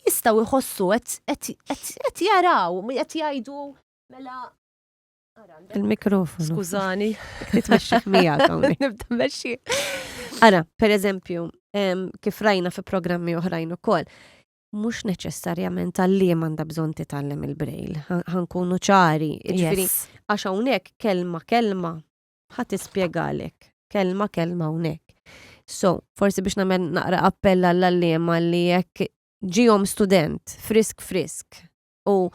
jistgħu jħossu qed jaraw, qed jgħidu mela Il-mikrofonu. Skużani. Titmexxi miegħek hawnhekk. Nibda mmexxi. Ara, per eżempju, kif rajna fi programmi oħrajn ukoll, mhux neċessarjament għalliem għandha bżonn titgħallem il-braille. Ħankunu ċari, jiġifieri għax hawnhekk kelma kelma ħa tispjegalek kelma kelma hawnhekk. So, forsi biex nagħmel naqra appell għall-għalliema li jekk ġihom student frisk frisk u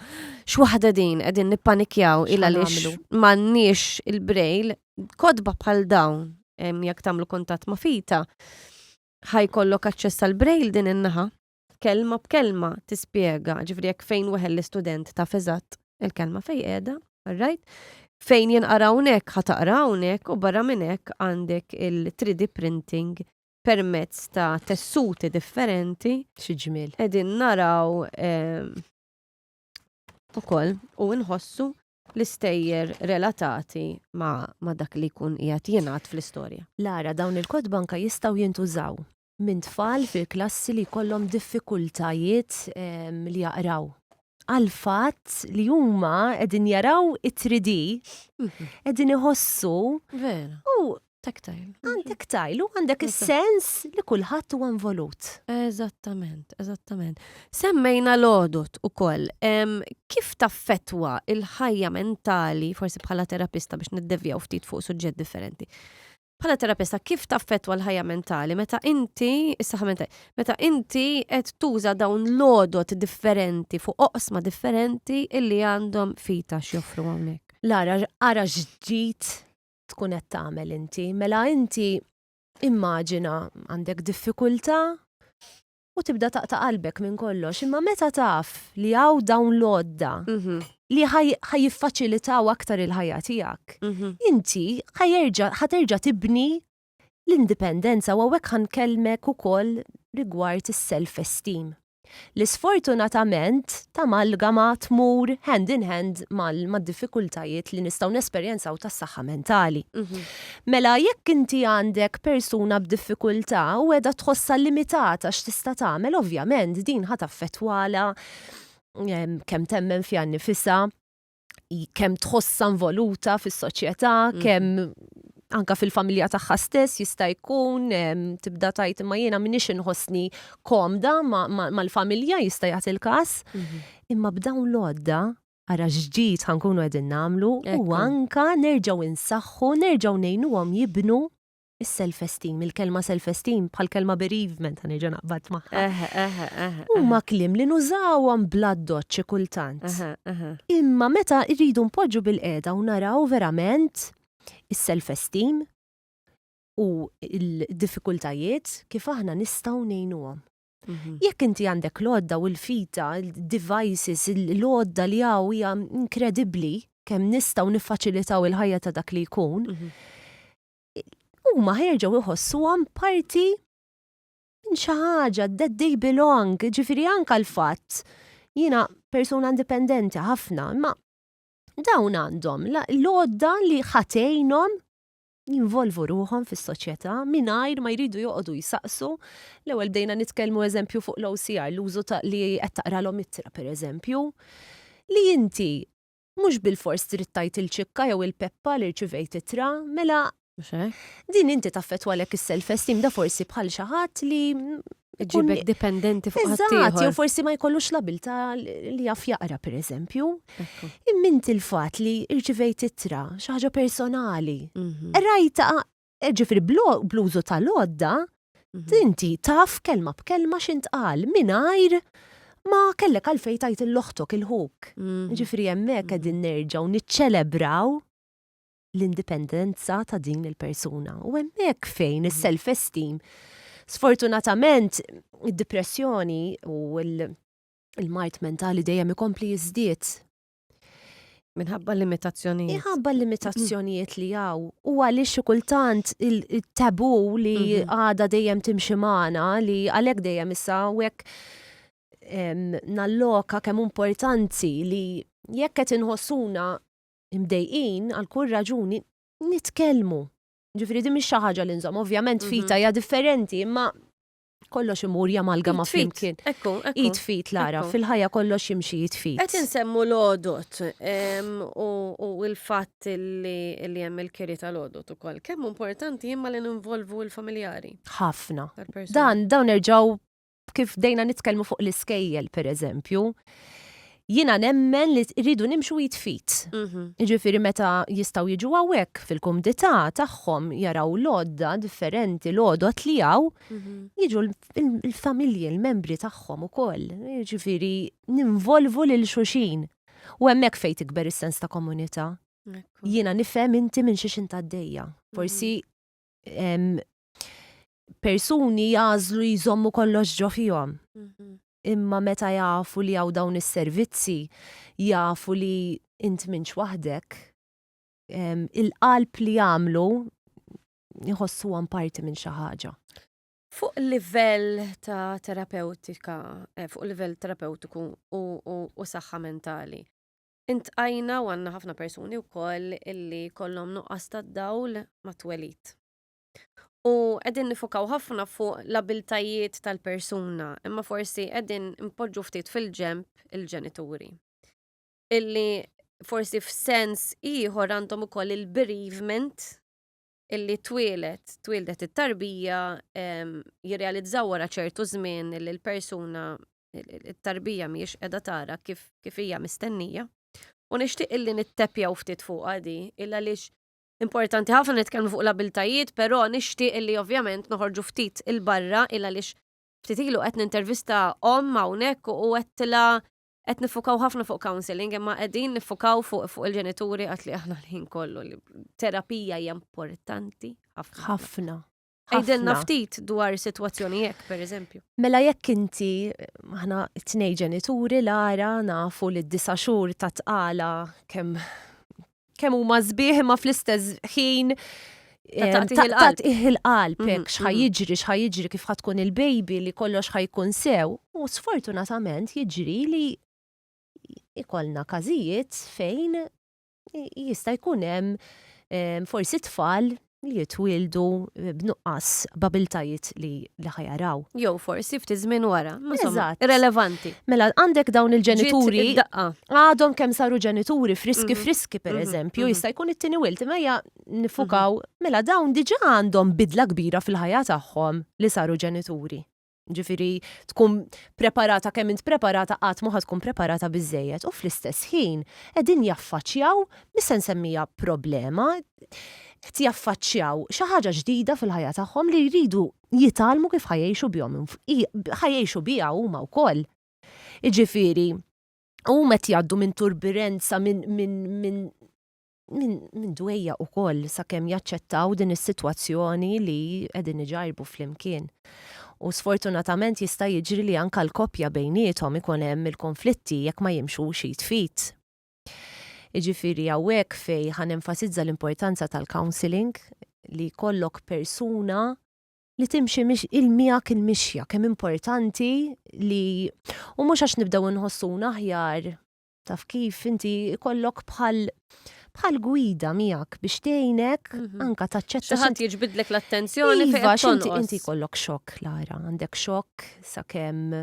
x'waħda din qegħdin nippanikjaw il għaliex m'għandniex il-braille, kotba bħal dawn jekk tagħmlu kuntatt ma' fita, ħajkollok aċċess għal braille din in-naħa kelma b'kelma tispjega, ġifri jekk fejn weħel l-istudent taf eżatt il-kelma fejn qiegħda, alright? Fejn jinqara hawnhekk ħa taqra hawnhekk u barra minn hekk għandek il-3D printing permezz ta' tessuti differenti. Xi ġmiel. Qegħdin naraw ehm, ukoll u nħossu l-istejjer relatati ma', ma dak li jkun qiegħed jingħad fl-istorja. Lara, dawn il-kotba anka jistgħu jintużaw minn tfal fil-klassi li jkollhom diffikultajiet ehm, li jaqraw. Għal fatt li huma qegħdin jaraw it-3D, mhm. qegħdin iħossu. Vera. U Tactile. Għandek tactile u għandek is-sens li kulħadd huwa involut. Eżattament, eżattament. Semmejna l-għodot ukoll. Kif taffetwa il-ħajja mentali, forsi bħala terapista biex niddevjaw ftit fuq suġġett differenti. Bħala terapista, kif taffettwa l-ħajja mentali meta inti, is-saħħa mentali, meta inti qed tuża dawn l-għodot differenti fuq oqsma differenti illi għandhom fita x'joffru hawnhekk? Lara, ara x'ġid tkun qed tagħmel inti. Mela inti immaġina għandek diffikultà u tibda taqta' qalbek minn kollox. Imma meta taf li hawn dawn l-għodda mhm. li ħa jiffaċilitaw aktar il-ħajja tiegħek, mhm. inti ħa jerġa' ħa terġa' tibni. L-indipendenza u hawnhekk ħa nkellmek ukoll rigward is-self-esteem. Li sfortunatament tamalgama tmur hand in hand mad-diffikultajiet li nistgħu nesperjenzaw tas-saħħa mentali. Mela jekk inti għandek persuna b'diffikultà u qiegħda tħossha limitata x'tista' tagħmel, ovvjament din ħa taffettwalha kemm temmen fiha nnifisha, kemm tħossha involuta fis-soċjetà, kemm anka fil-familja tagħha stess jista' jkun tibda tajt imma jiena m'iniex inħossni komda mal-familja jista' jagħti l-każ. Imma b'dawn l-għodda ara x'ġid ħa nkunu qegħdin nagħmlu u anka nerġgħu insaħħu, nerġgħu ngħinuhom jibnu Is-self-esteem, il-kelma self-esteem bħal kelma bereavement ħa nerġa' naqbad magħha. Huma kliem li nużawhom bl-addoċċ xi kultant. Imma meta rridu npoġġu bilqiegħda u naraw verament is-self-esteem u l-diffikultajiet kif aħna nistgħu ngħinuhom. Jekk inti għandek l-għodda u l-fita, il-devices, l-għodda li hawn hija inkredibbli kemm nistgħu niffaċilitaw il-ħajja ta' dak li jkun. Huma ħerġgħu iħossuhom parti minn xi ħaġa that they belong, ġifieri anka l-fatt jiena persuna indipendenti ħafna, imma dawn għandhom l-għodda li ħatejnhom jinvolvu ruħhom fis-soċjetà mingħajr ma jridu joqogħdu jsaqsu. L-ewwel bdejna nitkellmu eżempju fuq l-OCR, l-użu ta' li qed taqralhom ittra pereżempju, li inti mhux bilfors trid tgħid il-ċikka jew il-peppa li rċivejt ittra, mela din inti taffettwalek is-self-esteem da forsi bħal xi ħadd li Ġibek dipendenti fuq Eżatt, jew forsi ma jkollux l-abilità li jaf jaqra pereżempju. Imma inti l-fatt li rċivejt ittra, xi ħaġa personali. Rajta, ġifieri bl-użu tal-għodda, inti taf kelma b'kelma x'intqal mingħajr ma kellek għalfejn tgħid 'l oħtok 'il ħuk. Ġifieri hemmhekk qegħdin nerġgħu niċċelebraw l-indipendenza ta' din il-persuna. U hemmhekk fejn is-self-esteem. Sfortunatament, id-depressjoni u l-mard mentali dejjem ikompli jiżdied. Minħabba limitazzjonijiet. Minħabba limitazzjonijiet li hawn. U għaliex xi kultant il-tabu li għada dejjem timxi magħna li għalhekk dejjem issa u hekk nalloka kemm importanti li jekk qed inħossuna imdejqin għal kull raġuni nitkellmu. Ġifieri din mhix xi ħaġa li nżomm, ovvjament fita hija differenti, imma kollox imur jamalgama flimkien. Ekku, ekku. Id f'id, Lara, fil-ħajja kollox jimxi id f'id. Qed insemmu l-għodod u l-fatt li hemm il-kiri tal-għodod ukoll. Kemm importanti imma li ninvolvu l-familjari? Ħafna. Dan dawn nerġgħu kif bdejna nitkellmu fuq l-iskejjel per eżempju. Jiena nemmen li rridu nimxu id f'id. Jiġifieri meta jistgħu jiġu hawnhekk fil-kumdità tagħhom jaraw l-għodda differenti, l-għodod li hawn, jiġu l-familji, l-membri tagħhom ukoll. Jiġifieri ninvolvu lil xulxin. U hemmhekk fejn tikber is-sens ta' komunità. Jiena nifhem inti minn xiex int għaddejja. Forsi persuni jagħżlu jżommu kollox ġo fihom. Imma meta jafu li hawn dawn is-servizzi, jafu li int m'intx waħdek, il-qalb li jagħmlu jħossuhom parti minn xi ħaġa. Fuq livell ta' terapeutika, eh, fuq livell terapeutiku u, u, u saħħa mentali, intqajna u għandna ħafna persuni wkoll illi kollhom nuqqas ta' dawl mat-twelid. U qegħdin nifukaw ħafna fuq l-abiltajiet tal-persuna, imma forsi qegħdin npoġġu ftit fil-ġenb il-ġenituri. Illi forsi f'sens ieħor għandhom ukoll il-bereavement illi twieled, twieldet it-tarbija, jirrealizzaw wara ċertu żmien illi l-persuna it-tarbija mhijiex qiegħda tara kif kif hija mistennija. U nixtieq illi nittepjaw ftit fuqha di, illa għaliex Importanti ħafna nitkellmu fuq l-abiltajiet, però nixtieq illi ovvjament noħorġu ftit il-barra il għaliex ftit ilu qed nintervista omm hawnhekk u għedtilha qed nifukaw ħafna fuq counseling imma qegħdin nifukaw fuq fuq il-ġenituri għat li aħna l-ħin kollu li terapija hija importanti ħafna. Ħafna. Għidilna ftit dwar sitwazzjoni hekk, per eżempju. Mela jekk inti, aħna t-tnej ġenituri Lara nafu li d-disa' xhur ta' tqala kemm kemm huma sbieħ imma fl-istess ħin Ta' il-qalb, hekk x'ħa jiġri, x'ħa jiġri kif ħa tkun il-baby li kollox ħa jkun sew. U sfortunatament jiġri li ikollna każijiet fejn jista' jkun hemm forsi tfal li jitwieldu b'nuqqas b'abiltajiet li li ħa jaraw. Jew forsi ftit żmien wara. Eżatt. Irrelevanti. Mela għandek dawn il-ġenituri għadhom kemm saru ġenituri friski friski per eżempju, jista' jkun it-tieni wild, imma ejja nifukaw mela dawn diġà għandhom bidla kbira fil-ħajja tagħhom li saru ġenituri. Ġifieri tkun preparata kemm int preparata qatt mhu ħa tkun preparata biżżejjed u fl-istess ħin qegħdin jaffaċċjaw, mhix se nsemmija problema, qed jaffaċċjaw xi ħaġa ġdida fil-ħajja tagħhom li jridu jitgħallmu kif ħa jgħixu bihom, ħa jgħixu biha huma wkoll. Jiġifieri huma qed jgħaddu minn turbirenza, minn minn minn minn dwejjaq ukoll sakemm jaċċettaw din is-sitwazzjoni li qegħdin iġarrbu flimkien. U sfortunatament jista' jiġri li anke l-koppja bejniethom ikun hemm il-konflitti jekk ma jimxux id f'id. Jiġifieri hawnhekk fejn ħa nenfasizza l-importanza tal-counselling li jkollok persuna li timxi il-miegħek il-mixja kemm importanti li u mhux għax nibdew inħossuna aħjar Taf kif inti jkollok bħal bħal gwida miegħek biex tgħinek mhm. anka taċċetta. Xi ħadd jiġbidlek l-attenzjoni fejn iva, inti inti jkollok xokk Lara, għandek xokk sakemm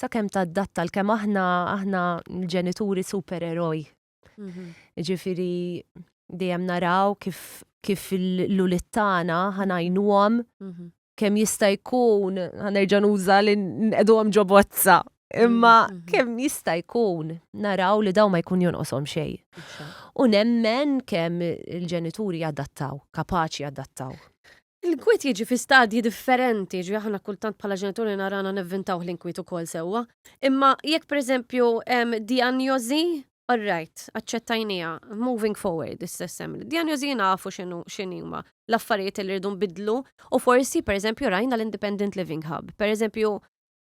sakemm tadatta l-kemm aħna aħna l-ġenituri supereroj. Mhm. Ġifieri dejjem naraw kif kif l-ulied tagħna ħanajnuhom mhm. kemm jista' jkun, ħa nerġa' nuża li nqegħduhom ġo bozza, imma mm, kemm jista' jkun naraw li daw ma jkun jonqoshom xejn. U nemmen kemm il-ġenituri jadattaw, kapaċi jadattaw. Il-kwiet jiġi fi stadji differenti, ġi aħna kultant bħala ġenituri narana nevvintaw l-inkwiet ukoll sewwa. Imma jekk pereżempju dijanjosi All right, aċċettajniha, moving forward, istess hemm. Dijanjosi nafu x'inhu x'inhi huma l-affarijiet li rridu nbiddlu u forsi pereżempju rajna l-Independent Living Hub. Pereżempju,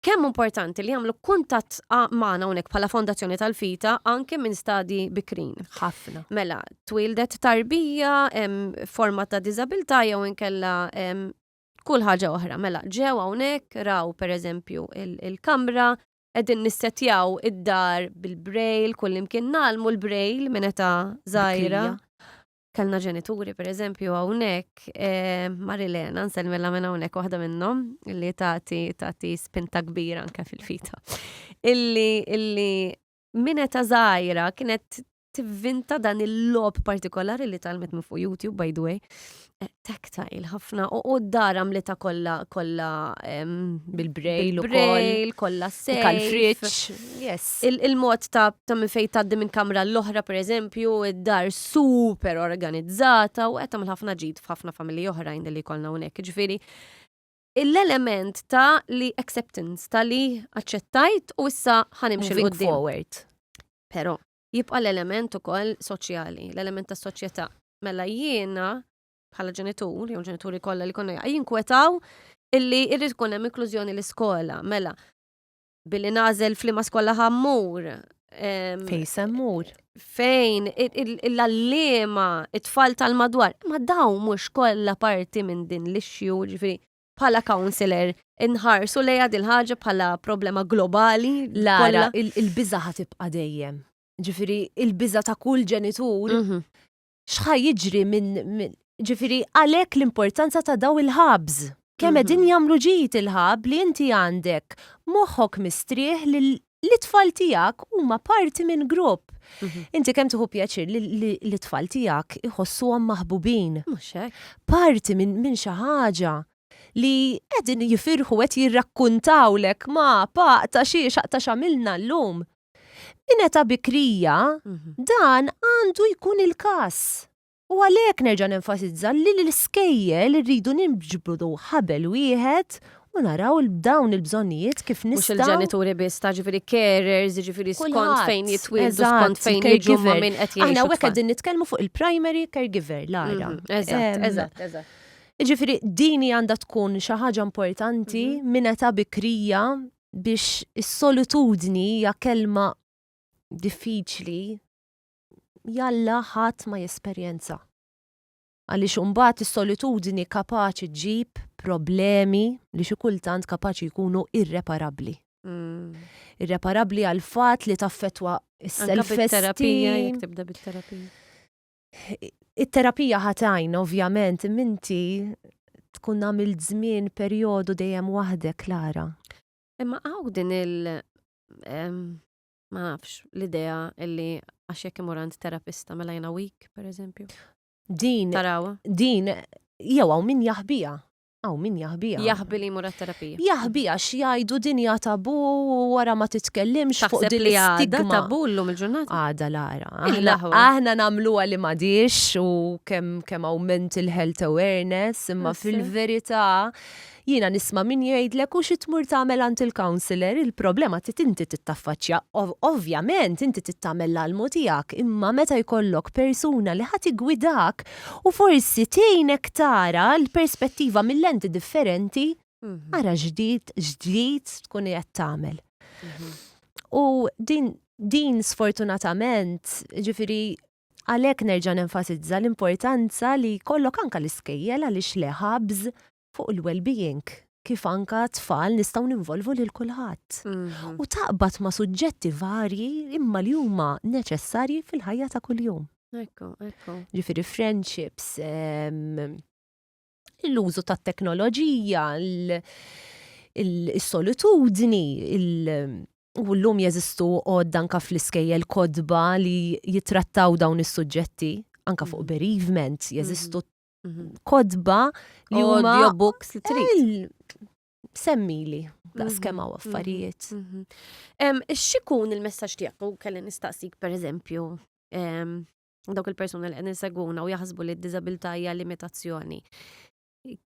kemm importanti li jagħmlu kuntatt magħna hawnhekk bħala Fondazzjoni tal-Fita anke minn stadji bikrin. Ħafna. Mela, twildet tarbija, hemm forma ta' diżabilità jew inkella kull ħaġa oħra. Mela, ġew hawnhekk raw pereżempju il-kamra, qegħdin nissetjaw id-dar bil-braille, kullimkien nagħlmu l-braille minn età żgħira. Kellna ġenituri pereżempju hawnhekk, eh, Marilena nsellmilha minn hawnhekk waħda minnhom illi tagħti tagħti spinta kbira anke fil-fita. Illi illi minn età żgħira kienet tivvinta dan il-logħob partikolari li tgħallmet minn fuq YouTube, by the way. Eh, tactile ħafna u d-dar għamlita kollha kollha bil-braille ukoll, kollha safe. Kal-fridge. Yes. Il-mod ta' ta' minn fejn tgħaddi minn kamra l-oħra pereżempju, id-dar super organizzata u qed tagħmel ħafna ġid f'ħafna familji oħrajn li jkollna hawnhekk. Ġifieri l-element ta' li acceptance, ta' li aċċettajt u issa ħa nimxi 'l quddiem. forward. Però jibqa' l-element ukoll soċjali, l-element tas-soċjetà. Mela jiena bħala ġenitur, jew ġenituri kollha li konna jinkwetaw illi irrid ikun hemm inklużjoni l-iskola. Mela, billi nagħżel f'liema skola ħa mmur. Fejn se mmur. Fejn l-għalliema, it-tfal tal-madwar, ma dawn mhux kollha parti minn din l-issue, ġifieri bħala counselor inħarsu lejha dil ħaġa bħala problema globali. Lara, il-biża ħa tibqa' dejjem. Ġifieri il-biża ta' kull ġenitur mhm. x'ħa jiġri minn ġifieri għalhekk l-importanza ta' daw il-hubs. Kemm mhm. qegħdin jagħmlu ġid il-hub li inti għandek moħħok mistrieħ li l-tfal tiegħek huma parti minn grupp. Mhm. Inti kemm tieħu pjaċir li l-tfal tiegħek iħossuhom maħbubin. Mhux hekk. Parti minn min xi ħaġa li qegħdin jifirħu qed jirrakkuntawlek ma pa ta' xi xaqta x'għamilna llum. Minn età bikrija mhm. dan għandu jkun il-każ. U għalhekk nerġa' nenfasizza li l-iskejjel irridu niġbdu ħabel wieħed u naraw dawn il-bżonnijiet kif nistgħu. Mhux il-ġenituri biss, ta' ġifieri carers, ġifieri skont fejn jitwieldu, skont fejn jiġu ma' min qed jgħixu. Aħna hawnhekk qegħdin nitkellmu fuq il-primary caregiver, Lara. Mhm, eżatt, eżatt, eżatt. Jiġifieri din għandha tkun xi ħaġa importanti mhm. minn età bikrija biex is-solitudni hija kelma diffiċli jalla ħadd ma jesperjenza. Għaliex imbagħad is-solitudni kapaċi ġġib problemi li xi kultant kapaċi jkunu irreparabbli. Irreparabbli għal fatt li taffettwa s-self-terapija, jekk tibda bit-terapija. It-terapija ħa tgħin, ovvjament, imma inti tkun għamilt żmien perjodu dejjem waħdek, Lara. Imma hawn din il- ma nafx, l-idea illi għax jekk imur għand terapista mela jiena weak, per eżempju. Din. Tarawa. Din, jew hawn min jaħbiha. Hawn min jaħbiha. Jaħbi li jmur għat-terapija. Jaħbiha x'jgħidu din hija tabu u wara ma titkellimx fuq Taħseb din li għadha l-istigma. tabu llum il-ġurnata? Għada Lara. Aħna Il-laħwa. aħna nagħmluha li m'għadix u kemm kemm hawn mental health awareness, imma fil-verità jiena nisma' min jgħidlek u xi tmur tagħmel għand il-counselor, il-problema trid inti titaffaċċja. Ovvjament inti trid tagħmel l-almu tiegħek, imma meta jkollok persuna li ħa tiggwidak u forsi tgħinek tara l-perspettiva mill-lenti differenti, ara ġdid, ġdid tkun qed tagħmel. U din sfortunatament, ġifieri għalhekk nerġa' nenfasizza l-importanza li jkollok anka l-iskejjel għaliex le hubs fuq il-well-being kif anka tfal nistgħu ninvolvu lil kulħadd. U taqbad ma' suġġetti varji imma li huma neċessarji fil-ħajja ta' kuljum. Ekku, ekku. Ġifieri friendships, l-użu tat-teknoloġija, il-solitudni, u llum jeżistu għodda anka fl-iskejjel kotba li jitrattaw dawn is-suġġetti, anka fuq bereavement, jeżistu kotba li huma Audiobooks li trid. Semmili, daqs kemm hawn affarijiet. X'ikun il-messaġġ tiegħek u kelli nistaqsik pereżempju dawk il-persuni li qegħdin seguna u jaħsbu li d-diżabilità hija limitazzjoni.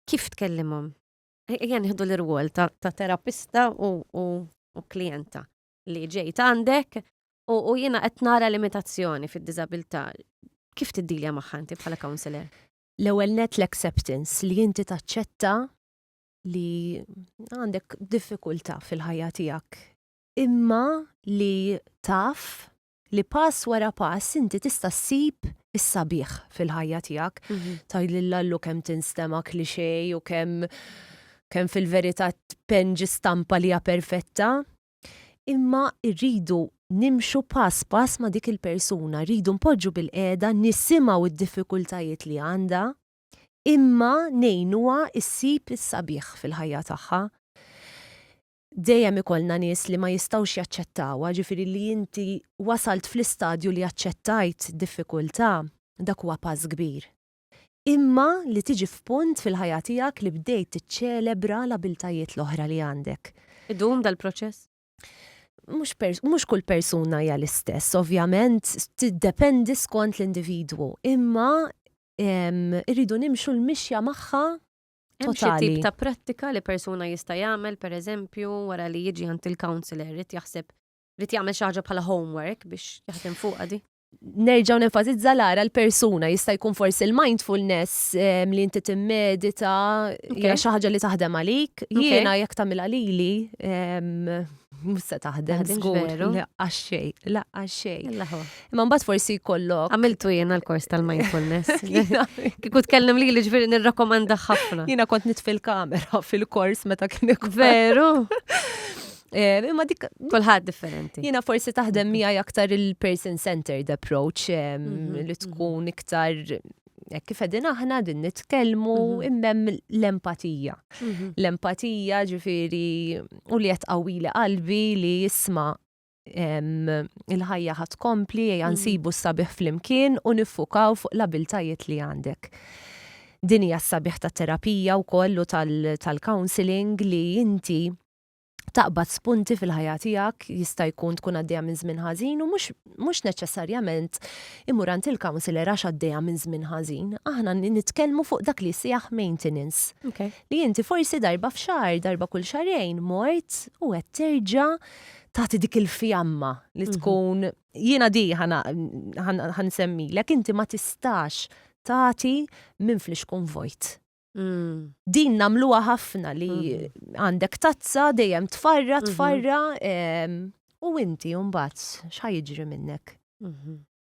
Kif tkellimhom? Ejja nieħdu l-irwol ta' terapista u klijenta li ġejt għandek u jiena qed nara limitazzjoni fid-diżabilità. Kif tiddilja magħha inti bħala counselor? L-ewwel net l-acceptance li inti taċċetta li għandek diffikultà fil-ħajja tiegħek. Imma li taf li pass wara pass inti tista' ssib is-sabiħ fil-ħajja tiegħek. Tgħid lil Allu kemm tinstema' cliché u kemm fil-verità tpenġi stampa li hija perfetta. Imma rridu nimxu pass pass ma' dik il-persuna, rridu npoġġu bil-qiegħda nisimgħu id-diffikultajiet li għandha, imma ngħinuha issib is-sabiħ fil-ħajja tagħha. Dejjem ikollna nies li ma jistgħux jaċċettawha, ġifieri li inti wasalt fl-istadju li aċċettajt diffikultà, dak huwa pass kbir. Imma li tiġi f'punt fil-ħajja tiegħek li bdejt tiċċelebra l-abiltajiet l-oħra li għandek. Idum dal-proċess? Mhux kull persuna hija l-istess, ovvjament, tiddependi skont l-individwu, imma irridu nimxu l-mixja magħha Hemm xi totali. tip ta' prattika li persuna jista' jagħmel, pereżempju, wara li jiġi għand il-counselor, irid jaħseb irid jagħmel xi ħaġa bħala homework biex jaħdem fuqha di. Nerġgħu nenfasizza Lara l-persuna jista' jkun forsi l-mindfulness li inti timmedita hija xi ħaġa li taħdem għalik. Jiena jekk tagħmilha lili mhux se taħdem Taħdimx żgur. veru? Laqqa xejn, laqqa xejn. Il-laħwa. Imma mbagħad forsi jkollok. Għamiltu jiena l-kors tal-mindfulness. Kieku tkellem li ġifieri nirrakkomanda ħafna. Jiena kont nitfi l-kamera fil-kors meta kien ikun. Veru? Imma dik Kulħadd differenti. Jiena forsi taħdem miegħi aktar il-person-centered approach li tkun iktar kif qegħdin aħna din nitkellmu imma hemm l-empatija. L-empatija ġifieri u li qed qawwili qalbi li jisma' il-ħajja ħa tkompli ejja nsibu s-sabiħ flimkien u niffukaw fuq l-abiltajiet li għandek. Din hija s-sabiħ tat-terapija wkoll u tal-counseling li inti taqbad spunti fil-ħajja tiegħek, jista' jkun tkun għaddejja minn żmien ħażin u mhux neċessarjament imur għand il-counselor għax għaddejja minn żmien ħażin. Aħna nitkellmu fuq dak li jsejjaħ maintenance. Li inti forsi darba f'xahar, darba kull xahrejn mort u qed terġa' tagħti dik il-fjamma li tkun jiena di ħa nsemmilek inti ma tistax tagħti minn flixkun vojt. Din nagħmluha ħafna li għandek tazza dejjem tfarra, tfarra, u inti mbagħad x'ħa jiġri minnek?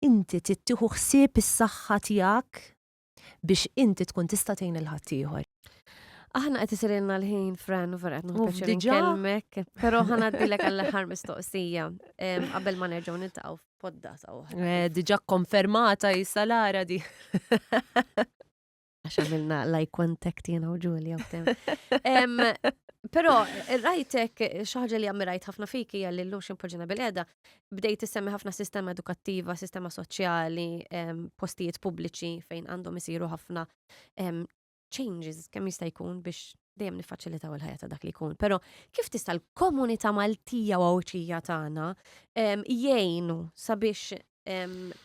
Inti trid tieħu ħsieb is-saħħa tiegħek. Biex inti tkun tista' tgħin lil ħaddieħor. Aħna qed isirilna l-ħin Fran u vera qed nieħu pjaċir nkellmek, però ħa ngħaddilek għall-aħħar mistoqsija qabel ma nerġgħu niltaqgħu f'poddata oħra. Eh, diġà konfermata issa Lara di. Għax għamilna like contact jiena u Julia u tem. Però rajtek xi ħaġa li ammirajt ħafna fik hija li llum xi bil-qeda bdejt issemmi ħafna sistema edukattiva, sistema soċjali, postijiet pubbliċi fejn għandhom isiru ħafna changes kemm jista' jkun biex dejjem niffaċilitaw il-ħajja ta' dak li jkun. Però kif tista' l-komunità Maltija u Għawdxija tagħna jgħinu sabiex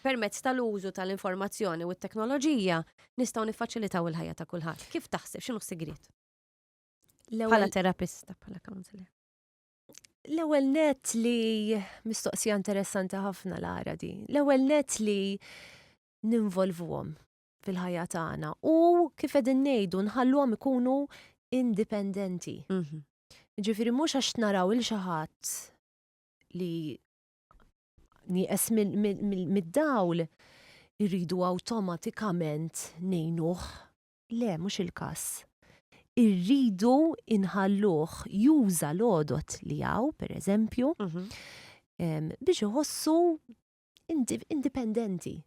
permezz tal-użu tal-informazzjoni u t-teknoloġija nistgħu niffaċilitaw il-ħajja ta' kulħadd. Kif taħseb x'inhu s-sigriet? Bħala terapista, bħala counselor. L-ewwel net li mistoqsija interessanti ħafna Lara di. L-ewwel net li ninvolvuhom fil-ħajja tagħna u kif qegħdin ngħidu nħalluhom ikunu indipendenti. Mhm. Ġifieri mhux għax naraw il xi ħadd li nieqes mid-dawl irridu awtomatikament ngħinuh. Le, mhux il-każ. Irridu inħalluh juża l-għodod li hawn, pereżempju, mhm. biex iħossu indipendenti.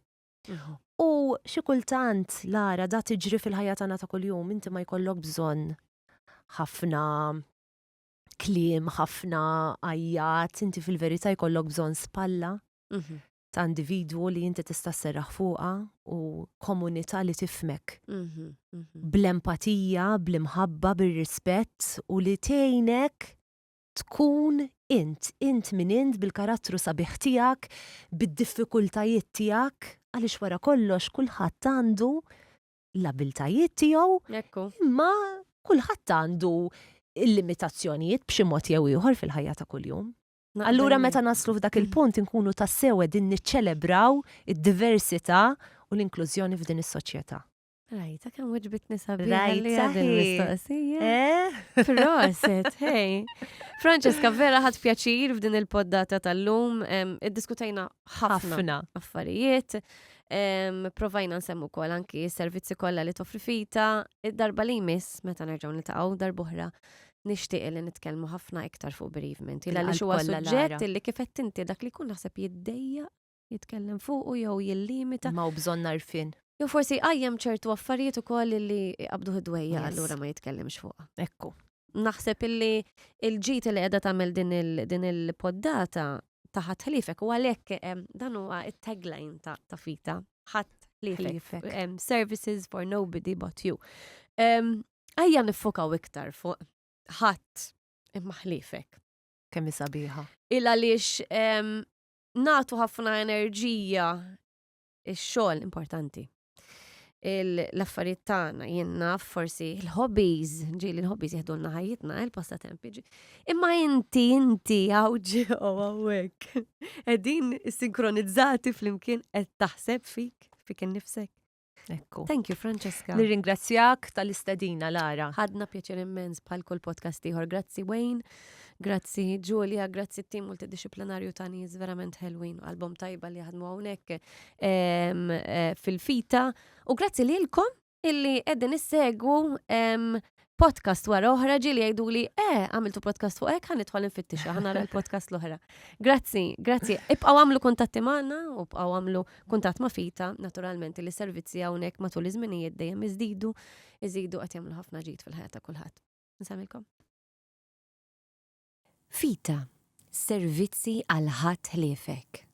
U xi kultant, Lara, da tiġri fil-ħajja tagħna ta' kuljum, inti ma jkollok bżonn ħafna kliem, ħafna għajjat, inti fil-verità jkollok bżonn spalla mhm. ta' individwu li inti tista' sserraħ fuqha u komunità li tifhmek. Mhm, mhm. Bl-empatija, bl-imħabba, bir-rispett u li tgħinek tkun int, int min int bil-karattru sabiħ tiegħek, bid-diffikultajiet tiegħek, għaliex wara kollox kulħadd għandu l-abiltajiet tiegħu, imma kulħadd għandu il-limitazzjonijiet b'xi mod jew ieħor fil-ħajja ta' kuljum. Allura meta naslu f'dak il-punt inkunu tassew qegħdin niċċelebraw id-diversità u l-inklużjoni f'din is-soċjetà. Rajta kemm weġbitni sabiħa li għadin mistoqsija. Eh? Proset, hey. Francesca, vera ħadd pjaċir f'din il-poddata tal-lum. Iddiskutejna ħafna affarijiet. Provajna nsemmu kol anki s-servizzi kollha li toffri fita. Id-darba li jmiss, meta nerġgħu niltaqgħu darb'oħra, nixtieq li nitkellmu ħafna iktar fuq bereavement. Illa li huwa suġġett li kif qed inti dak li jkun naħseb jiddejja jitkellem fuqu jew jillimita. Ma hu bżonn għarfien. Jew forsi jqajjem ċertu affarijiet ukoll li jqabduh id-dwejja allura ma jitkellimx fuqha. Ekku. Naħseb illi il-ġid li qiegħda tagħmel din il-poddata ta' ħadd ħliefek u għalhekk dan huwa it-tagline ta' Fita, ħadd ħliefek. Services for nobody but you. Ejja niffokaw iktar fuq ħadd imma ħliefek. Kemm hi sabiħa. Il għaliex nagħtu ħafna enerġija ix-xogħol importanti. L-affarijiet tagħna jien naf forsi l-hobbies, ġieli l-hobbies jeħdulna ħajjitna, il-passatempi. Imma inti, inti hawn ġew hawnhekk. Qegħdin sinkronizzati flimkien qed taħseb fik, fik innifsek. Ekku. Thank you, Francesca. Nirringrazzjak tal-istedina, Lara. Ħadna pjaċir immens bħal kull podcast ieħor. Grazzi Wayne, grazzi Julia, grazzi t-tim multidisciplinarju ta' nies verament ħelwin, album tajba li jaħdmu hawnhekk eh, fil-fita. U grazzi lilkom illi qegħdin issegwu podcast wara oħra ġieli jgħiduli, eh, għamiltu podcast fuq hekk, ħa nidħol nfittixa, ħa nara l-podcast l-oħra. Grazzi, grazzi. Ibqgħu għamlu kuntatti magħna u bqgħu għamlu kuntatt ma' Fita, naturalment li servizzi hawnhekk matul iż-żminijiet dejjem iżdidu, iżidu qed jagħmlu ħafna ġid fil-ħajja ta' kulħadd. Nsamilkom. Fita, servizzi għal ħadd ħliefek.